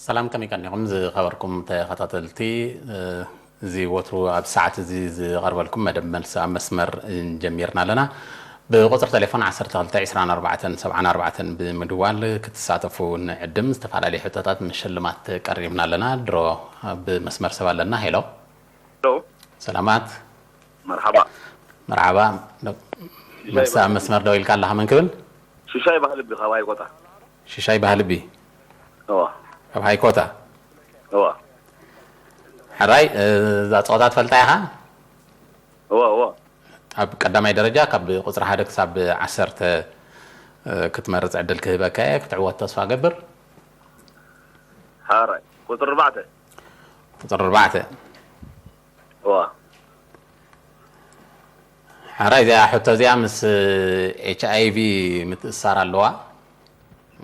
ሰላም፣ ከመይ ቀኒኹም ዝኸበርኩም ተኸታተልቲ? እዚ ወትሩ ኣብ ሰዓት እዚ ዝቐርበልኩም መደብ መልሲ ኣብ መስመር ጀሚርና ኣለና። ብቁፅሪ ቴሌፎን ዓሰርተ ክልተ ዕስራን ኣርባዕተን ሰብዓን ኣርባዕተን ብምድዋል ክትሳተፉ ንዕድም። ዝተፈላለዩ ሕቶታት ምስ ሽልማት ቀሪብና ኣለና። ድሮ ኣብ መስመር ሰብ ኣለና። ሄሎ። ሄሎ። ሰላማት። መርሓባ። መርሓባ። መልሲ ኣብ መስመር ደው ኢልካ ኣለኻ። መን ክብል? ሽሻይ ባህልቢ ካብ ሃይቆታ። ሽሻይ ባህልቢ። እዋ። ካብ ሃይቆታ። እዋ። ሕራይ፣ እዛ ፀወታ ትፈልጣ ኢኻ? እዋ፣ እዋ። ኣብ ቀዳማይ ደረጃ ካብ ቁፅሪ ሓደ ክሳብ ዓሰርተ ክትመርፅ ዕድል ክህበካ እየ። ክትዕወት ተስፋ ገብር። ሓራይ። ቁፅሪ ኣርባዕተ። ቁፅሪ ኣርባዕተ። እዋ። ሓራይ፣ እዚኣ ሕቶ እዚኣ ምስ ኤች ኣይ ቪ ምትእሳር ኣለዋ።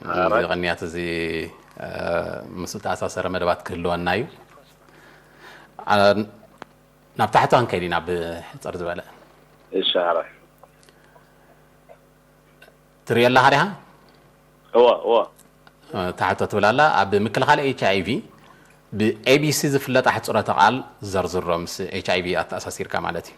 እዚ ሓራይ። ቅንያት እዚ፣ እ፣ ምስ ዝተኣሳሰረ መደባት ክህልወና እዩ። እ፣ ናብ ታሕቲ ክንከይድ ኢና ብሕፅር ዝበለ። እሺ፣ ሓራይ። ትርእዮ ኣለኻ ዲኻ? እዋ፣ እዋ። እ፣ ታሕቶ ትብል ኣላ። ኣብ ምክልኻል ኤች ኣይ ቪ ብ ኤ ቢ ሲ ዝፍለጥ ኣሕፅሮተ ቃል ዘርዝሮ፣ ምስ ኤች ኣይ ቪ ኣተኣሳሲርካ ማለት እዩ።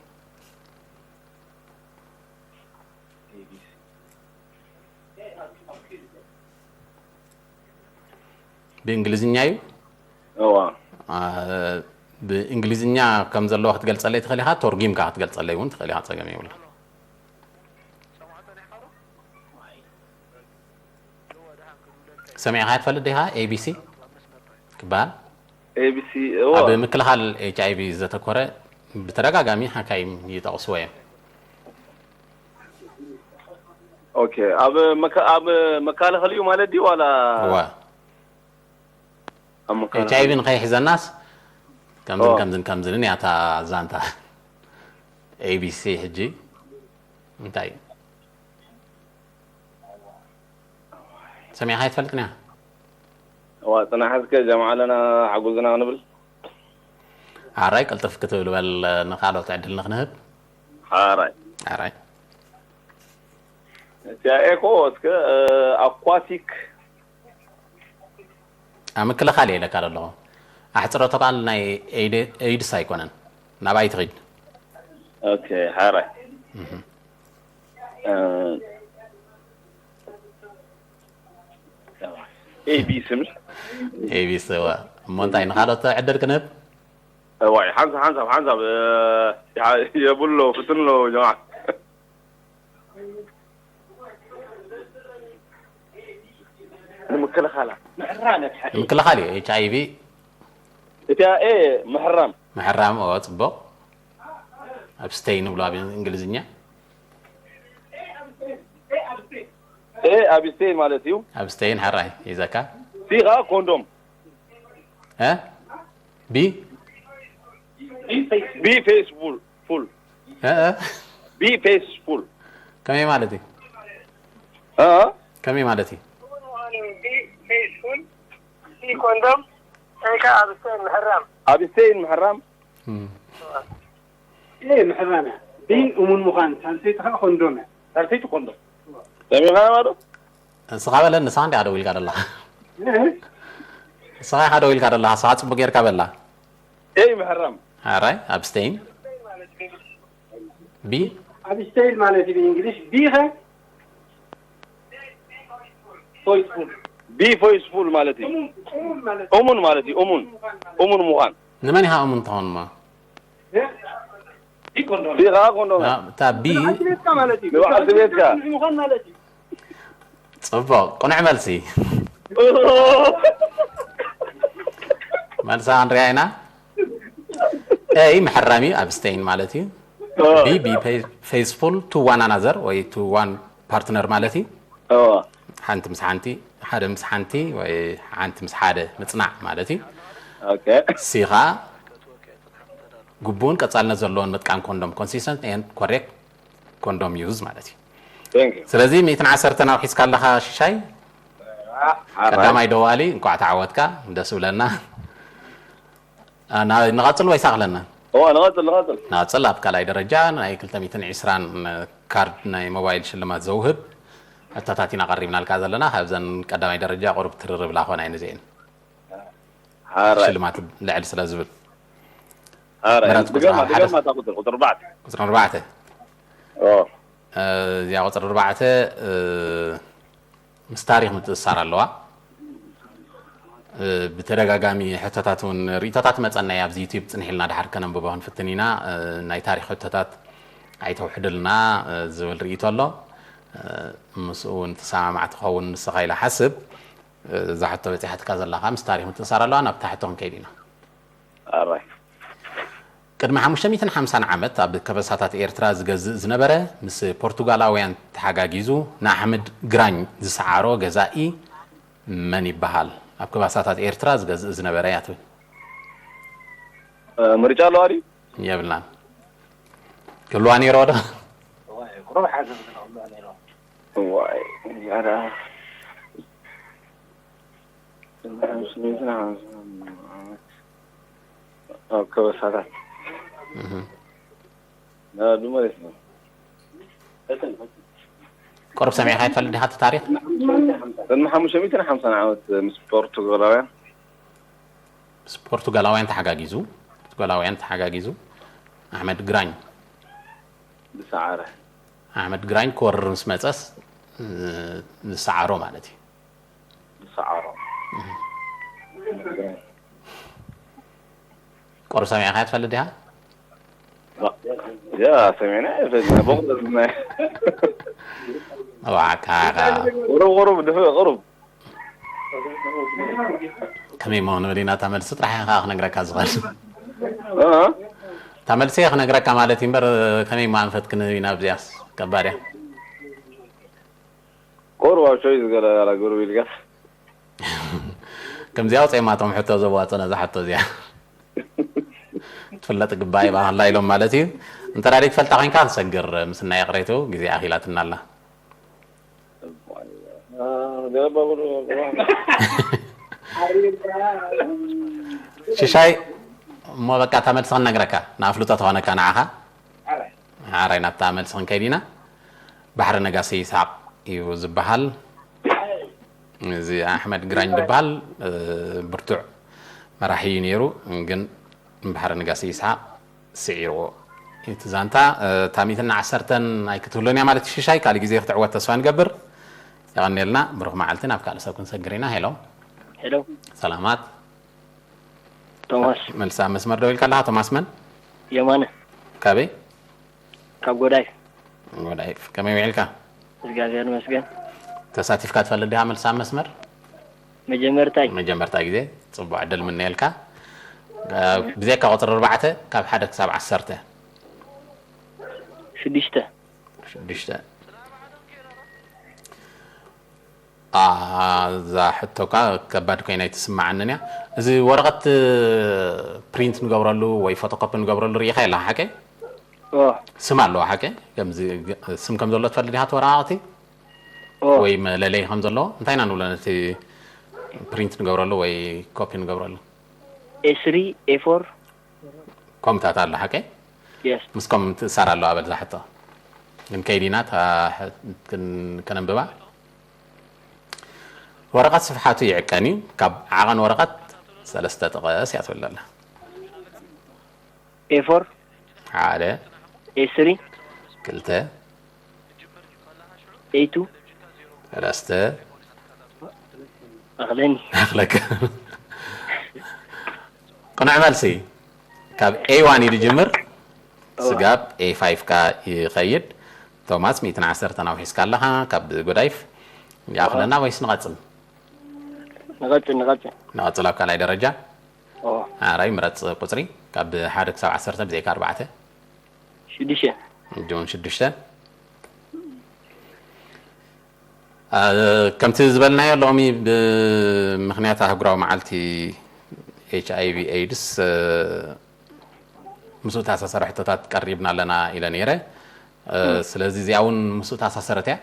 ብእንግሊዝኛ እዩ። እዋ። አ፣ ብእንግሊዝኛ ከም ዘለዎ ክትገልጸለይ ትኽእል ኢኻ፣ ተርጒምካ ክትገልጸለይ እውን ትኽእል ኢኻ፣ ጸገም የብሉን። ሰሚዕኻዮ ትፈልጥ ዲኻ? ኤ ቢ ሲ ክበሃል? ኤ ቢ ሲ፣ እዋ። ኣብ ምክልኻል ኤች ኣይ ቪ ዘተኮረ ብተደጋጋሚ ሓካይም ይጠቕስዎ እዮም። ኦኬ፣ ኣብ መከ-፣ ኣብ መከላኸሊ እዩ ማለት ድዩ ዋላ? እዋ። ኣብ መከላኸሊ። ኤች ኣይ ቪ ንኸይሕዘናስ ከምዝን ኦ። ከምዝን ከምዝን እያ እታ ዛንታ። ኤ ቢ ሲ ሕጂ እንታይ? ሰሚዕኻ ኣይትፈልጥን ኢኻ? እዋ፣ ጽናሕ እስከ ጀምዓ ኣለና፣ ሓጉዝና ክንብል። ኣራይ፣ ቅልጥፍ ክትብል በል፣ ንኻልኦት ዕድል ንኽንህብ። ኣራይ። ኣራይ። እቲኣ ኤኮ እስከ፣ እ፣ ኣኳቲክ። ኣብ ምክልኻል እየ ኢለካ ዘለኹ። ኣሕጽሮተ ቃል ናይ ኤይድ-፣ ኤይድስ ኣይኮነን። ናባይ ትኺድ። ኦኬ፣ ሓራይ። እህ። እ፣ ኤ ቢ ሲ ምስ ኤ ቢ ሲ፣ እዋ። እሞ እንታይ ንኻልኦት ዕድል ክንህብ? እዋይ፣ ሓንሳብ፣ ሓንሳብ፣ ሓንሳብ፣ እ፣ ይሓ-፣ የብሎ፣ ፍትኖ፣ ጀማዓ። ንምክልኻላ። ምሕራም። ምክልኻል እዩ፣ ኤች ኣይ ቪ። እቲኣ ኤ ምሕራም። ምሕራም፣ ኦ፣ ጽቡቕ። ኣብስተይን ንብሎ ኣብ እንግሊዝኛ። ኤ ኣብስተይን ማለት እዩ። ኣብስተይን፣ ሕራይ፣ ሒዘካ። ሲ ኸዓ ኮንዶም። እ? ቢ? ቢ ፌስፉል፣ ፉል። እ፣ እ? ቢ ፌስፉል። ከመይ ማለት እዩ? እ? ከመይ ማለት እዩ? ቢ ፌስፉል፣ ቢ ኮንዶም፣ ኤ ከ ኣብስተይን ምሕራም። ኣብስተይን ምሕራም። እም። ኤ ምሕራም እያ። ቢ እሙን ምዃን፣ ሳልሰይቲ ከኣ ኮንዶም እያ። ሳልሰይቲ ኮንዶም። ሰሚዕኻዮ ዶ? ንስኻ በለ፣ ንስኻ እንዲኻ ደው ኢልካ ዘለኻ። እ? ንስኻ ኢኻ ደው ኢልካ ዘለኻ፣ ንስኻ ጽቡቕ ጌርካ በላ። ኤ ምሕራም። ኣራይ፣ ኣብስተይን። ቢ? ኣብስተይን ማለት እዩ ብእንግሊሽ። ቢ ኸ? ፎይስፉል። ቢ ፎይስፉል ማለት እዩ። እሙን፣ እሙን ማለት እዩ። እሙን ማለት እዩ። እሙን። እሙን ምዃን። ንመን ኢኻ እሙን ትኸውን እሞ? እ? ቢ ኮንዶም። ቢ ኸዓ ኮንዶም። አ፣ እታ ቢ ንበዓልቲ ቤትካ ማለት እዩ። ንበዓልቲ ቤትካ። ምዃን ማለት እዩ። ጽቡቕ፣ ቅኑዕ መልሲ። መልሳ ክንሪኣ ኢና። ኤ ምሕራም እዩ፣ ኣብስተይን ማለት እዩ። ኦ። ቢ፣ ቢ ፌ-፣ ፌስፉል ቱ ዋን ኣናዘር ወይ ቱ ዋን ፓርትነር ማለት እዩ። ኦ። ሓንቲ ምስ ሓንቲ፣ ሓደ ምስ ሓንቲ ወይ ሓንቲ ምስ ሓደ ምጽናዕ ማለት እዩ። ኦኬ። ሲ ኸኣ ግቡእን ቀጻልነት ዘለዎን ምጥቃም ኮንዶም፣ ኮንሲስተንት ኤንድ ኮሬክት ኮንዶም ዩዝ ማለት እዩ። Thank you። ስለዚ ሚእትን ዓሰርተን ኣውሒስካ ኣለኻ ሽሻይ። ሓራይ። ቀዳማይ ደዋሊ፣ እንኳዕ ተዓወትካ፣ ደስ ይብለና። አ፣ ና-፣ ንቐጽል ወይስ ኣኽለና? እዋ፣ ንቐጽል፣ ንቐጽል። ንቐጽል። ኣብ ካልኣይ ደረጃ ናይ ክልተ ሚእትን ዕስራን ካርድ ናይ ሞባይል ሽልማት ዘውህብ ሕቶታት ኢና ቀሪብናልካ ዘለና። ካብዘን ቀዳማይ ደረጃ ቁሩብ ትርርብ ላኾና እየን እዚኤን። ሓራይ ሽልማት ልዕል ስለ ዝብል ሓራይ ምረት ቁፅሪ ድገማ ሓደ- ድገማ እታ ቁፅሪ ቁፅሪ ኣርባዕተ ቁፅሪ ኣርባዕተ ኦ እዚኣ ቁፅሪ ኣርባዕተ እ፣ ምስ ታሪክ ምትእሳር ኣለዋ። እ፣ ብተደጋጋሚ ሕቶታት እውን ርእቶታት መፀና ኣብዚ ዩቲዩብ ፅንሕ ኢልና ድሓር ከነንብቦ ክንፍትን ኢና። እ፣ ናይ ታሪክ ሕቶታት ኣይተውሕድልና እ፣ ዝብል ርእቶ ኣሎ። እ፣ ምስኡ እውን ተሰማማዕ ትኸውን ንስኻ ኢለ ሓስብ። እ፣ እዛ ሕቶ በፂሓትካ ዘላ ከዓ ምስ ታሪክ ምትእሳር ኣለዋ። ናብታ ሕቶ ክንከይድ ኢና። ኣራይ ቅድሚ ሓሙሽተ ሚእትን ሓምሳን ዓመት ኣብ ከበሳታት ኤርትራ ዝገዝእ ዝነበረ ምስ ፖርቱጋላውያን ተሓጋጊዙ ንኣሕመድ ግራኝ ዝሰዓሮ ገዛኢ መን ይበሃል? ኣብ ከበሳታት ኤርትራ ዝገዝእ ዝነበረ እያ ትብል። ምርጫ ኣለዋ ድዩ? የብልናን። ክህልዋ ነይሮ ዶ? ዋይ ያዳ ኣብ ከበሳታት ናዱ ማለት ነው። ቁሩብ ሰሚዕካ ይትፈልጥ ዲኻ እቲ ታሪክ? ቅድሚ ሓሙሽተ ሚእትን ሓምሳን ዓመት ምስ ፖርቱጋላውያን ምስ ፖርቱጋላውያን ተሓጋጊዙ ፖርቱጋላውያን ተሓጋጊዙ ኣሕመድ ግራኝ ዝሰዓረ ኣሕመድ ግራኝ ክወርር ምስ መፀስ እ፣ ዝሰዓሮ ማለት እዩ። ዝሰዓሮ ቁሩብ ሰሚዕካ ትፈልጥ ዲኻ? ያ ሰሚዕና ይፈልጥና በቁጥር ናይ እባካ ቁሩብ ቁሩብ ድፍእ ቁሩብ ከመይ ሞ ንብል ኢና። እታ መልሲ ጥራሕ እየ ከዓ ክነግረካ ዝኽእል። እ? እታ መልሲ እየ ክነግረካ ማለት እዩ እምበር ከመይ ሞ ኣንፈት ክንህብ ኢና ኣብዚኣስ ከባድ እያ። ቁሩብ ኣብ ሸው ዝገለ ያላ ቁሩብ ኢልካ ከምዚኣ ውፅኤማቶም ሕቶ ዘዋፅኡ ነዛ ሕቶ እዚኣ ትፍለጥ ግባእ ይባህላ ኢሎም ማለት እዩ። እንተ ደኣ ትፈልጣ ኮይንካ ንሰግር ምስናይ ቅሬቱ ግዜ ኣኺላትና ኣላ። ገለባብሉ ሽሻይ እሞ በቃ እታ መልሲ ክነግረካ ንኣፍልጦ ተኾነካ ንዓኻ ሓራይ ናብታ መልሲ ክንከይድ ኢና። ባሕሪ ነጋሲ ይስሓቕ እዩ ዝበሃል። እዚ ኣሕመድ ግራኝ ዝበሃል እ፣ ብርቱዕ መራሒ እዩ ነይሩ። ግን ባሕሪ ነጋሲ ይስሓቕ ስዒርዎ እቲ ዛንታ። እ፣ እታ ሚእትን ዓሰርተን ኣይክትህሉን እያ ማለት ሽሻይ ካልእ ግዜ ክትዕወት ተስፋ ንገብር። የቐንየልና። ብሩኽ መዓልቲ። ናብ ካልእ ሰብ ክንሰግር ኢና። ሄሎ ሄሎ ሰላማት። ቶማስ መልሳ መስመር ደው ኢልካ ኣለኻ ቶማስ መን? የማነ ካበይ? ካብ ጎዳይ ጎዳይፍ። ከመይ ውዒልካ? እግዚኣብሔር ይመስገን። ተሳቲፍካ ትፈልጥ ዲኻ መልሳ መስመር? መጀመርታይ መጀመርታ ግዜ። ፅቡቅ ዕድል ምነየልካ። ብዘይካ ቁፅሪ ኣርባዕተ ካብ ሓደ ክሳብ ዓሰርተ ሽዱሽተ ሽዱሽተ እዛ ሕቶካ ከባድ ኮይና ኣይትስማዓንን እያ። እዚ ወረቐት ፕሪንት ንገብረሉ ወይ ፎቶኮፒ ንገብረሉ ርኢኻ የላ ሓቀ? ኦ ስም ኣለዎ ሓቀ? ከምዚ ስም ከም ዘሎ ትፈልጥ ዲኻ ተወረቓቕቲ? ኦ ወይ መለለይ ከም ዘለዎ እንታይ ኢና ንብሎ ነቲ ፕሪንት ንገብረሉ ወይ ኮፒ ንገብረሉ? ኤስሪ ኤፎር ኮምታት ኣሎ ሓቀ? የስ ምስኮም ትእሳር ኣሎ ኣበል ዛሕቶ ግን ከይዲና እታ ሕ- ክን- ከነንብባ። ወረቐት ስፍሓቱ ይዕቀን እዩ። ካብ ዓቐን ወረቐት ሰለስተ ጥቀስ እያ ትብል ዘላ። ኤፎር ሓደ ኤስሪ ክልተ ኤቱ ሰለስተ ኣኽለኒ ኣኽለካ። ቅኑዕ መልሲ ካብ ኤ ዋን እዩ ዝጅምር። ስጋብ ኤ ፋይቭ ካ ይኸይድ። ቶማስ ሚእትን ዓሰርተን ኣውሒስካ ኣለኻ ካብ ጎዳይፍ። ይኣኽለና ወይስ ንቐጽል? ንቐጽል ንቐጽል ንቐጽል ኣብ ካልኣይ ደረጃ። ኦ ኣራይ ምረጽ ቁጽሪ ካብ ሓደ ክሳብ ዓሰርተ ብዘይካ ኣርባዕተ። ሽዱሽተ ጁን ሽዱሽተ። እ፣ ከምቲ ዝበልናዮ ሎሚ ብምኽንያት ኣህጉራዊ መዓልቲ ኤች ኣይ ቪ ኤድስ እ፣ ምስኡ ተኣሳሰረ ሕቶታት ቀሪብና ኣለና ኢለ ነይረ። እ፣ ስለዚ እዚኣ እውን ምስኡ ተኣሳሰረት እያ።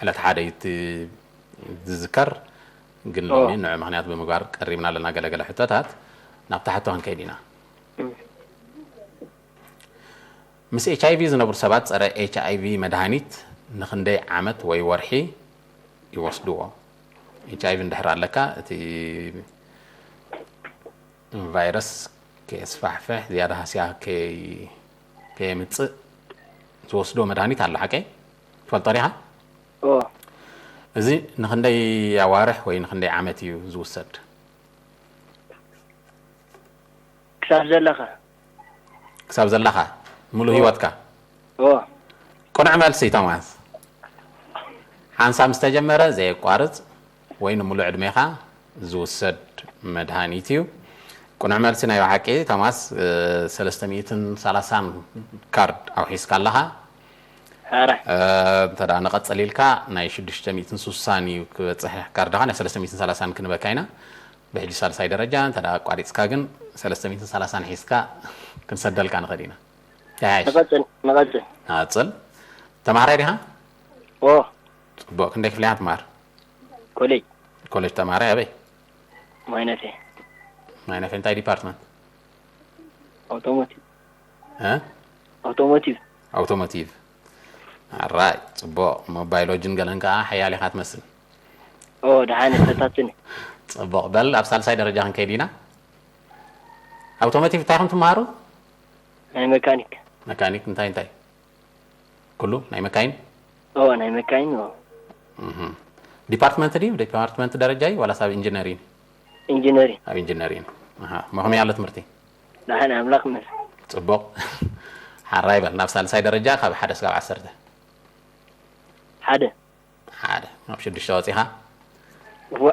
ዕለት ሓደ እዩ እቲ ዝዝከር፣ ግን ሎሚ ንዑ ምኽንያት ብምግባር ቀሪብና ኣለና ገለገለ ሕቶታት። ናብታ ሕቶ ክንከይድ ኢና። ምስ ኤች ኣይ ቪ ዝነብሩ ሰባት ጸረ ኤች ኣይ ቪ መድሃኒት ንኽንደይ ዓመት ወይ ወርሒ ይወስድዎ? ኤች ኣይ ቪ እንድሕር ኣለካ፣ እቲ ቫይረስ ከየስፋሕፍሕ፣ ዝያዳ ሃስያ ከይ-፣ ከየምጽእ ዝወስዶ መድሃኒት ኣሎ፣ ሓቀይ? ትፈልጦ ዲኻ? ኦ። እዚ ንኽንደይ ኣዋርሕ ወይ ንኽንደይ ዓመት እዩ ዝውሰድ? ክሳብ ዘለኻ። ክሳብ ዘለኻ? ሙሉእ ኦ። ህይወትካ? ኦ። ቅኑዕ መልሲ ቶማስ። ሓንሳብ ምስ ተጀመረ ዘየቋርጽ ወይ ንምሉእ ዕድሜኻ ዝውሰድ መድሃኒት እዩ። ቅኑዕ መልሲ ናይ ብሓቂ ቶማስ፣ እ፣ ሰለስተ ሚእትን ሰላሳን ካርድ ኣውሒስካ ኣለኻ። ሕራይ። እ፣ እንተ ደኣ ንቐጽል ኢልካ ናይ ሽዱሽተ ሚእትን ስሳን እዩ ክበጽሕ ካርድኻ፣ ናይ ሰለስተ ሚእትን ሰላሳን ክንበካ ኢና። ብሕጂ ሳልሳይ ደረጃ፣ እንተ ደኣ ኣቋሪጽካ ግን ሰለስተ ሚእትን ሰላሳን ሒዝካ ክንሰደልካ ንኽእል ኢና። ተያይሽ። ንቐጽል፣ ንቐጽል። ንቐጽል። ተማሃራይ ዲኻ? ኦ። ጽቡቕ። ክንደይ ክፍሊ ኢኻ ትማሃር? ኮሌጅ። ኮሌጅ ተማሃራይ ኣበይ? ማይነፌ። ማይነፌ እንታይ ዲፓርትመንት? ኣውቶሞቲቭ። እ? ኣውቶሞቲቭ። ኣውቶሞቲቭ። ኣራይ፣ ጽቡቕ። እሞ ባዮሎጂን ገለን ከኣ ሓያል ኢኻ ትመስል። ኦ፣ ደሓን እየ፣ ፈታትኒ። ጽቡቕ። በል፣ ኣብ ሳልሳይ ደረጃ ክንከይድ ኢና። ኣውቶሞቲቭ እንታይ ኢኹም ትመሃሩ? ናይ መካኒክ። መካኒክ እንታይ እንታይ? ኩሉ ናይ መካይን? ኦ፣ ናይ መካይን፣ ኦ። እህ። ዲፓርትመንት ድዩ? ዲፓርትመንት ደረጃ እዩ ዋላስ ኣብ ኢንጂነሪን? ኢንጂነሪን። ኣብ ኢንጂነሪን። ኣሃ። እሞ ከመይ ኣሎ ትምህርቲ? ደሓን፣ ኣምላኽ ይመስገን። ጽቡቕ። ሓራይ በል፣ ናብ ሳልሳይ ደረጃ ካብ ሓደ እስካብ ዓሰርተ። ሓደ። ሓደ። ኣብ ሽዱሽተ ወጺኻ? ዋ።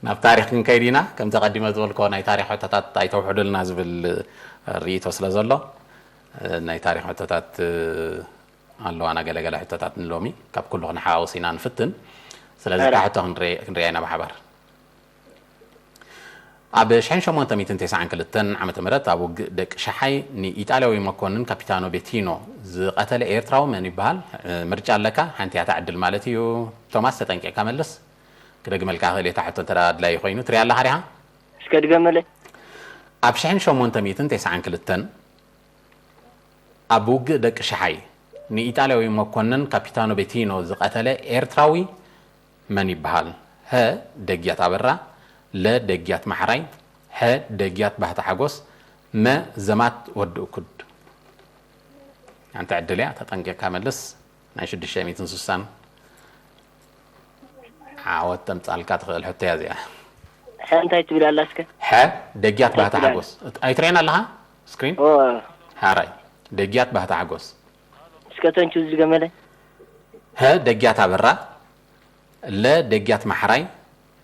ናብ ታሪኽ ክንከይድ ኢና። ከምቲ ቀዲመ ዝበልኮ፣ ናይ ታሪኽ ሕቶታት ኣይተውሕዱልና ዝብል ርእይቶ ስለ ዘሎ፣ ናይ ታሪኽ ሕቶታት ኣለዋና ገለ ገለ ሕቶታት ንሎሚ። ካብ ኩሉ ክንሓዋውስ ኢና ንፍትን። ስለዚ፣ ሕራ። እታ ሕቶ ክንርኢ-፣ ክንሪኣ ኢና ብሓባር። ኣብ ሽሕን ሸሞንተ ሚእትን ተስዓን ክልተን ዓመተ ምህረት ኣብ ውግእ ደቂ ሸሓይ ንኢጣልያዊ መኮንን ካፒታኖ ቤቲኖ ዝቐተለ ኤርትራዊ መን ይበሃል? ምርጫ ኣለካ፣ ሓንቲ እያ እታ ዕድል ማለት እዩ። ቶማስ፣ ተጠንቂቕካ መልስ። ክደግመልካ እኽእል እየ እታ ሕቶ እንተ ደኣ ኣድላዪ ኮይኑ። ትሪኣ ኣለኻ ዲኻ? እስከ ድገመለይ። ኣብ ሽሕን ሸሞንተ ሚእትን ተስዓን ክልተን ኣብ ውግእ ደቂ ሸሓይ ንኢጣልያዊ መኮንን ካፒታኖ ቤቲኖ ዝቐተለ ኤርትራዊ መን ይበሃል? ሀ፣ ደግያት ኣበራ፣ ለ፣ ደግያት ማሕራይ፣ ሐ፣ ደግያት ባህታ ሓጎስ፣ መ፣ ዘማት ወዲ እኩድ። ሓንቲ ዕድል እያ፣ ተጠንቂቕካ መልስ። ናይ ሽዱሽተ ሚእትን ስሳን ዓወት ተምጻልካ ትኽእል ሕቶ እያ እዚኣ። ሐ እንታይ ትብል ኣላ እስከ? ሐ፣ ደግያት እንታይ ባህታ ትብል ኣላ? ሓጎስ። እት-፣ ኣይትርእያን ኣለኻ? ስክሪን? ኦ። ሓራይ። ደግያት ባህታ ሓጎስ። እስከ ተንቹ ዝገመለ? ሀ፣ ደግያት ኣበራ። ለ፣ ደግያት ማሕራይ።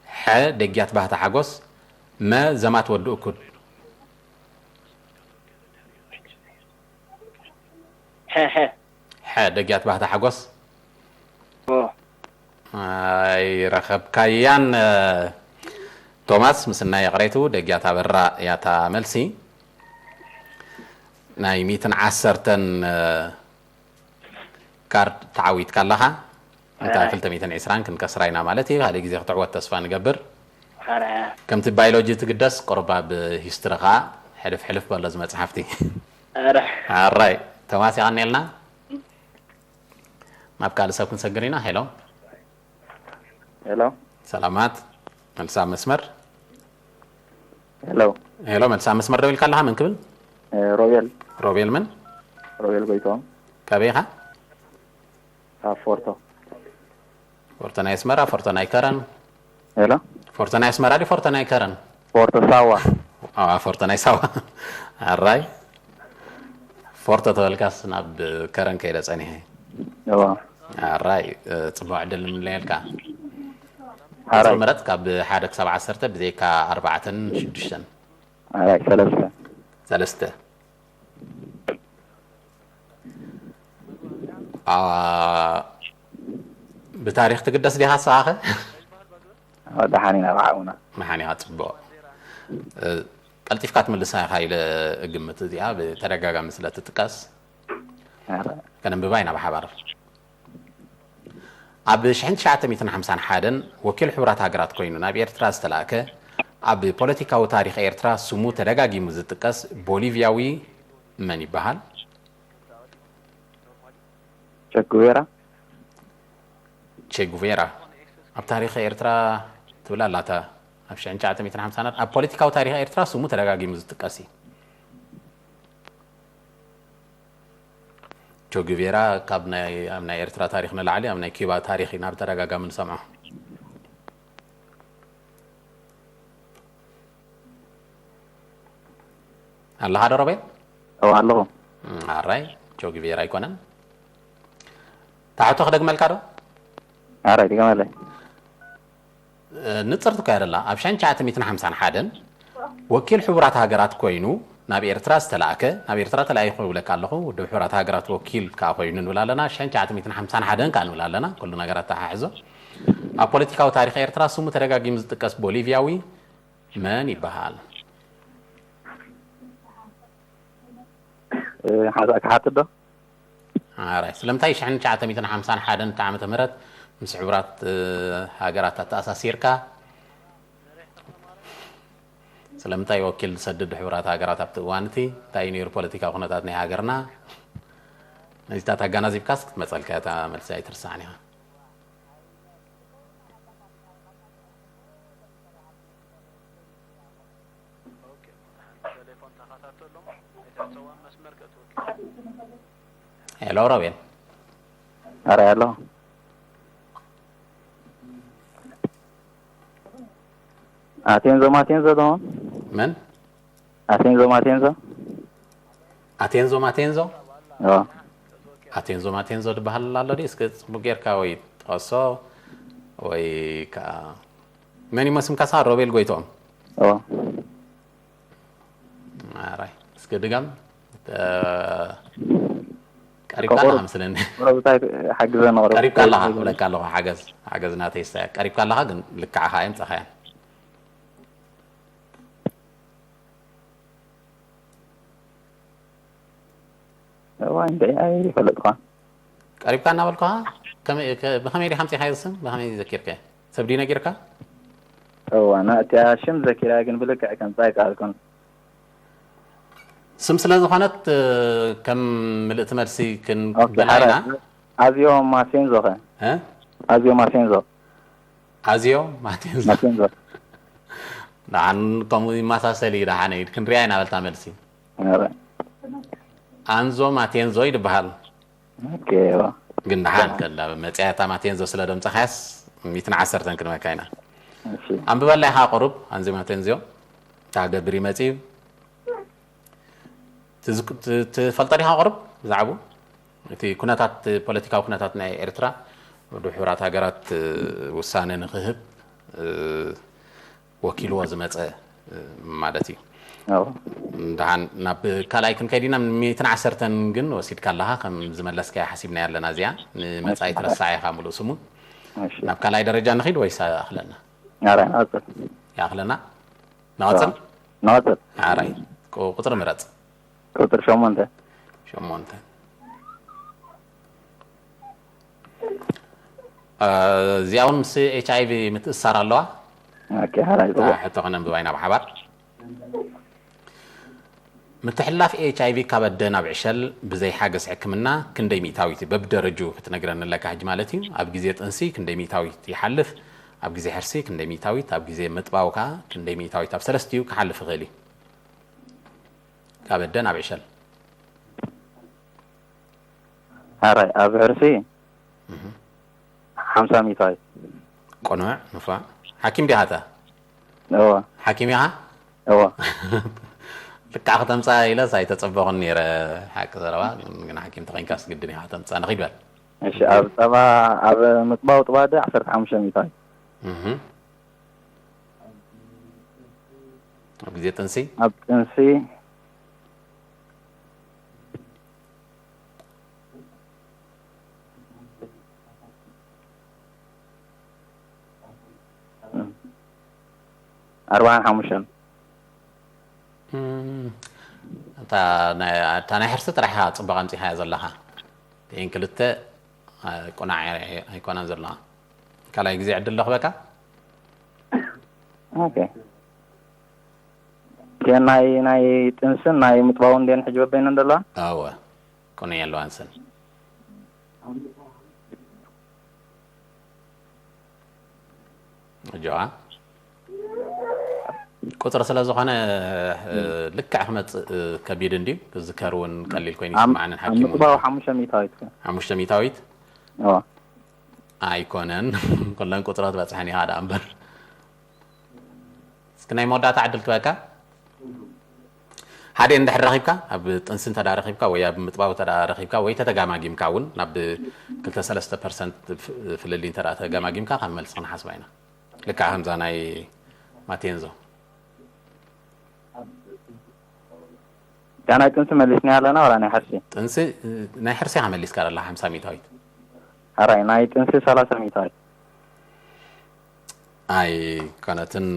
ሐ፣ ደግያት ባህታ ሓጎስ። መ፣ ዘማት ወዲ እኩድ። ሐ፣ ሐ። ሐ፣ ደግያት ባህታ ሓጎስ። ኦ። ኣይረኸብካያን፣ ቶማስ፣ ምስናይ ይቕሬቱ፣ ደግያት ኣበራ እያ እታ መልሲ። ናይ ሚእትን ዓሰርተን ካርድ ተዓዊትካ ኣለኻ። እንተ ኣይ። ክልተ ሚእትን ዕስራን ክንከስራ ኢና ማለት እዩ። ካልእ ግዜ ክትዕወት ተስፋ ንገብር። ኣረ። ከምቲ ባዮሎጂ ትግደስ፣ ቁሩብ ኣብ ሂስትሪ ኸኣ ሕልፍ ሕልፍ በሎ እዚ መጽሓፍቲ። ኣረ። ኣራይ፣ ቶማስ የቐንየልና። ናብ ካልእ ሰብ ክንሰግር ኢና። ሄሎ። ሄሎ። ሰላማት። መልሲ ኣብ መስመር። ሄሎ። ሄሎ፣ መልሲ ኣብ መስመር ደው ኢልካ ኣለኻ። መን ክብል? እ፣ ሮቤል። ሮቤል መን? ሮቤል ጎይቶም። ካበይ ኢኻ? ካብ ፎርቶ። ፎርቶ ናይ ኣስመራ፣ ፎርቶ ናይ ከረን። ሄሎ። ፎርቶ ናይ ኣስመራ ድዩ ፎርቶ ናይ ከረን? ፎርቶ ሳዋ። ኣዋ፣ ፎርቶ ናይ ሳዋ። ኣራይ። ፎርቶ ተበልካስ ናብ ከረን ከይደ ጸኒሐ። እዋ። ኣራይ፣ እ፣ ጽቡቕ ዕድል ንምለየልካ። ኣራይ። ቁጽሪ ምረጽ ካብ ሓደ ክሳብ ዓሰርተ ብዘይካ ኣርባዕተን ሽዱሽተን። ኣራይ፣ ሰለስተ። ሰለስተ። ኣ፣ ብታሪኽ ትግደስ ዲኻ ንስኻኸ? ኣዎ፣ ደሓን ኢና፣ ብዓውና። ደሓን ኢኻ፣ ጽቡቕ። እ፣ ቀልጢፍካ ትምልሳ ኢኻ ኢለ እግምት፣ እዚኣ ብተደጋጋሚ ስለ ትጥቀስ። ኣረ። ከነንብባ ኢና ብሓባር። ኣብ ሽሕን ትሽዓተ ሚእትን ሓምሳን ሓደን ወኪል ሕቡራት ሃገራት ኮይኑ ናብ ኤርትራ ዝተላእከ፣ ኣብ ፖለቲካዊ ታሪኽ ኤርትራ ስሙ ተደጋጊሙ ዝጥቀስ ቦሊቭያዊ መን ይበሃል? ቸ ጉቬራ። ቼ ጉቬራ። ኣብ ታሪኽ ኤርትራ ትብል ኣላታ ኣብ ሽሕን ትሽዓተ ሚእትን ሓምሳን ኣብ ፖለቲካዊ ታሪኽ ኤርትራ ስሙ ተደጋጊሙ ዝጥቀስ እዩ። ቾ ጉቬራ ካብ ናይ ኣብ ናይ ኤርትራ ታሪኽ ንላዕሊ ኣብ ናይ ኪባ ታሪኽ ኢና ብተደጋጋሚ ንሰምዖ። ኣለኻ ዶ ሮቤል? እው ኣለኹ። እም፣ ኣራይ ቾ ጉቬራ ኣይኮነን። ታሕቶ ክደግመልካ ዶ? ኣራይ ድገመለይ። ንጽርቲ እኮ እያ ደላ። ኣብ ሽሕን ትሽዓተ ሚእትን ሓምሳን ሓደን ወኪል ሕቡራት ሃገራት ኮይኑ ናብ ኤርትራ ዝተላእከ፣ ናብ ኤርትራ ተላኢኹ ይብለካ ኣለኹ፣ ውድብ ሕቡራት ሃገራት ወኪል ከኣ ኮይኑ ንብል ኣለና። ሽሕን ትሽዓተ ሚእትን ሓምሳን ሓደን ከኣ ንብል ኣለና። ኩሉ ነገራት ተሓሕዞ። ኣብ ፖለቲካዊ ታሪኽ ኤርትራ ስሙ ተደጋጊሙ ዝጥቀስ ቦሊቪያዊ መን ይበሃል? ሓሳብ ክሓትት ዶ? ኣራይ ስለምንታይ ሽሕን ትሽዓተ ሚእትን ሓምሳን ሓደን ዓመተ ምህረት ምስ ሕቡራት ሃገራት ኣተኣሳሲርካ ስለምንታይ ወኪል ዝሰድድ ሕቡራት ሃገራት ኣብቲ እዋን እቲ እንታይ ነይሩ ፖለቲካዊ ኩነታት ናይ ሃገርና ነዚታት ኣጋናዚብካስ ክትመፀልካ እታ መልሲ ኣይትርሳዕን ኢኻ። ሄሎ ሮቤል። ኣራይ ኣሎ። ኣቴንዞ ማቴንዞ ዶ? መን? ኣቴንዞ ማቴንዞ። ኣቴንዞ ማቴንዞ። ኦ። ኣቴንዞ ማቴንዞ ዝበሃል ኣሎ ድዩ? እስኪ ጽቡቅ ጌርካ ወይ ጥቀሶ ወይ ከዓ መን ይመስምካሳ? ሮቤል ጎይቶም። ኦ። ኣራይ እስኪ ድገም። ቀሪብካ ኣለኻ መስለኒ። ቆረብታይ ሓግዘ ነቕረብ ቀሪብካ ኣለኻ ክብለካ ኣለኹ። ሓገዝ ሓገዝ ናተይ ስታ ቀሪብካ ኣለኻ፣ ግን ልክዓኻ የምጻኻያ። እዋ እንደ ኣይፈለጥኳ። ቀሪብካ እናበልኩኻ ከመይ- ከ- ብኸመይ ዲኻ ኣምጺኻዮ ዝስም? ብኸመይ ዘኪርከ? ሰብ ድዩ ነጊርካ? እዋ ናእቲያ ሽም ዘኪራ ግን ብልክዕ ከምጻ ኣይከኣልኩን። ስም ስለ ዝኾነት ከም ምልእቲ መልሲ ክንበላ ኢና። ኣዝዮ ማሴንዞ ኸ? እ? ኣዝዮ ማሴንዞ። ኣዝዮ ማቴንዞ። ማሴንዞ። ደሓን ከምኡ ይመሳሰል እዩ። ደሓን እዩ ክንሪኣ ኢና በልታ መልሲ። ኧረ። ኣንዞ ማቴንዞ ይድበሃል። ኦኬ። እዋ። ግን ደሓን ከላ መፅያ እታ ማቴንዞ ስለ ደምፀኻያስ ሚእትን ዓሰርተን ክንበካ ኢና። እሺ። ኣንብበላ ኢኻ ቁሩብ ኣንዚ ማቴንዞ ታገብር ይመፅእ እዩ። ትዝ- ት- ትፈልጦ ዲኻ ቁሩብ ብዛዕባኡ? እቲ ኩነታት ፖለቲካዊ ኩነታት ናይ ኤርትራ ወዲ ሕቡራት ሃገራት ውሳነ ንክህብ ወኪልዎ ዝመፀ ማለት እዩ። ኣዎ። ደሓን ናብ ካልኣይ ክንከይድ ኢና። ሚእትን ዓሰርተን ግን ወሲድካ ኣለኻ ከም ዝመለስካያ ሓሲብናያ ኣለና። እዚኣ ንመፃኢ ትረሳዕ ኢኻ ሙሉእ ስሙ። እሺ። ናብ ካልኣይ ደረጃ ንኺድ ወይስ ይኣኽለና? ኧረ ንቐጽል። ይኣኽለና? ንቐጽል? ንቐጽል። ኣራይ ቁ- ቁፅሪ ምረፅ። ቁፅሪ ሸሞንተ። ሸሞንተ። እዚኣ እውን ምስ ኤች ኣይ ቪ ምትእስሳር ኣለዋ። ኦኬ ሓራይ ጽቡቅ። ሕቶ ከነንብባ ኢና ብሓባር። ምትሕልላፍ ኤች ኣይ ቪ ካብ ኣደ ናብ ዕሸል ብዘይ ሓገዝ ሕክምና ክንደይ ሚእታዊት እዩ? በብደረጅኡ ክትነግረኒ ኣለካ ሕጂ ማለት እዩ። ኣብ ግዜ ጥንሲ ክንደይ ሚእታዊት ይሓልፍ? ኣብ ግዜ ሕርሲ ክንደይ ሚእታዊት? ኣብ ግዜ ምጥባው ከኣ ክንደይ ሚእታዊት? ኣብ ሰለስቲኡ ክሓልፍ ይኽእል እዩ። ካብ ኣደ ናብ ዕሸል። ሓራይ ኣብ ሕርሲ ሓምሳ ሚእታዊት። ቅኑዕ ንፉዕ። ሓኪም ዲኻ ኣታ? እወ። ሓኪም ኢኻ? እወ። ልክዓ ከተምፅኣ ኢለስ ኣይተፀበኹን ነይረ። ሓቂ ዘረባ ግን ሓኪም ተኾይንካስ ግድን ኢኻ ከተምፅኣ። ንኺድ በል። እሺ ኣብ ፀባ ኣብ ምጥባው ጥባደ ዓሰርተ ሓሙሽተ ሚእታዊት። እህ። ኣብ ግዜ ጥንሲ? ኣብ ጥንሲ ኣርባዓን ሓሙሽተን። እም፣ እታ ናይ እታ ናይ ሕርሲ ጥራሕ ኢኻ ፅቡቕ ኣምፂኻያ ዘለኻ። እተን ክልተ ቁናዕ ኣይኮነን ዘለዋ። ካልኣይ ግዜ ዕድል ዶ ክበካ? ኦኬ። ከ ናይ ናይ ጥንስን ናይ ምጥባውን ደን ሕጂ በበይነን ዘለዋ? ኣወ። ቅኑዕ የለዋን ስን። ጆዋ ቁፅሪ ስለ ዝኾነ ልክዕ ክመፅእ ከቢድ እንድዩ። ክዝከር እውን ቀሊል ኮይኑ ይስማዓንን ሓኪም እውን። ምፅባው ሓሙሽተ ሚእታዊት ሓሙሽተ ሚእታዊት ኣይኮነን። ኩለን ቁፅራት በፅሐን ኢኻ ደኣ እምበር። እስኪ ናይ መወዳእታ ዕድል ክበካ። ሓደ እንድሕር ረኺብካ፣ ኣብ ጥንሲ እንተ ረኺብካ ወይ ኣብ ምጥባው እንተ ረኺብካ ወይ ተተጋማጊምካ እውን ናብ ክልተ ሰለስተ ፐርሰንት ፍልልይ እንተ ተጋማጊምካ ካብ መልሲ ክንሓስባ ኢና። ልክዓ ከምዛ ናይ ማቴንዞ እታ ናይ ጥንሲ መሊስና ኣለና ዋላ ናይ ሕርሲ? ጥንሲ ናይ ሕርሲ ኢኻ መሊስካ ዘለኻ ሓምሳ ሚእታዊት። ሕራይ ናይ ጥንሲ ሰላሳ ሚእታዊት። ኣይኮነትን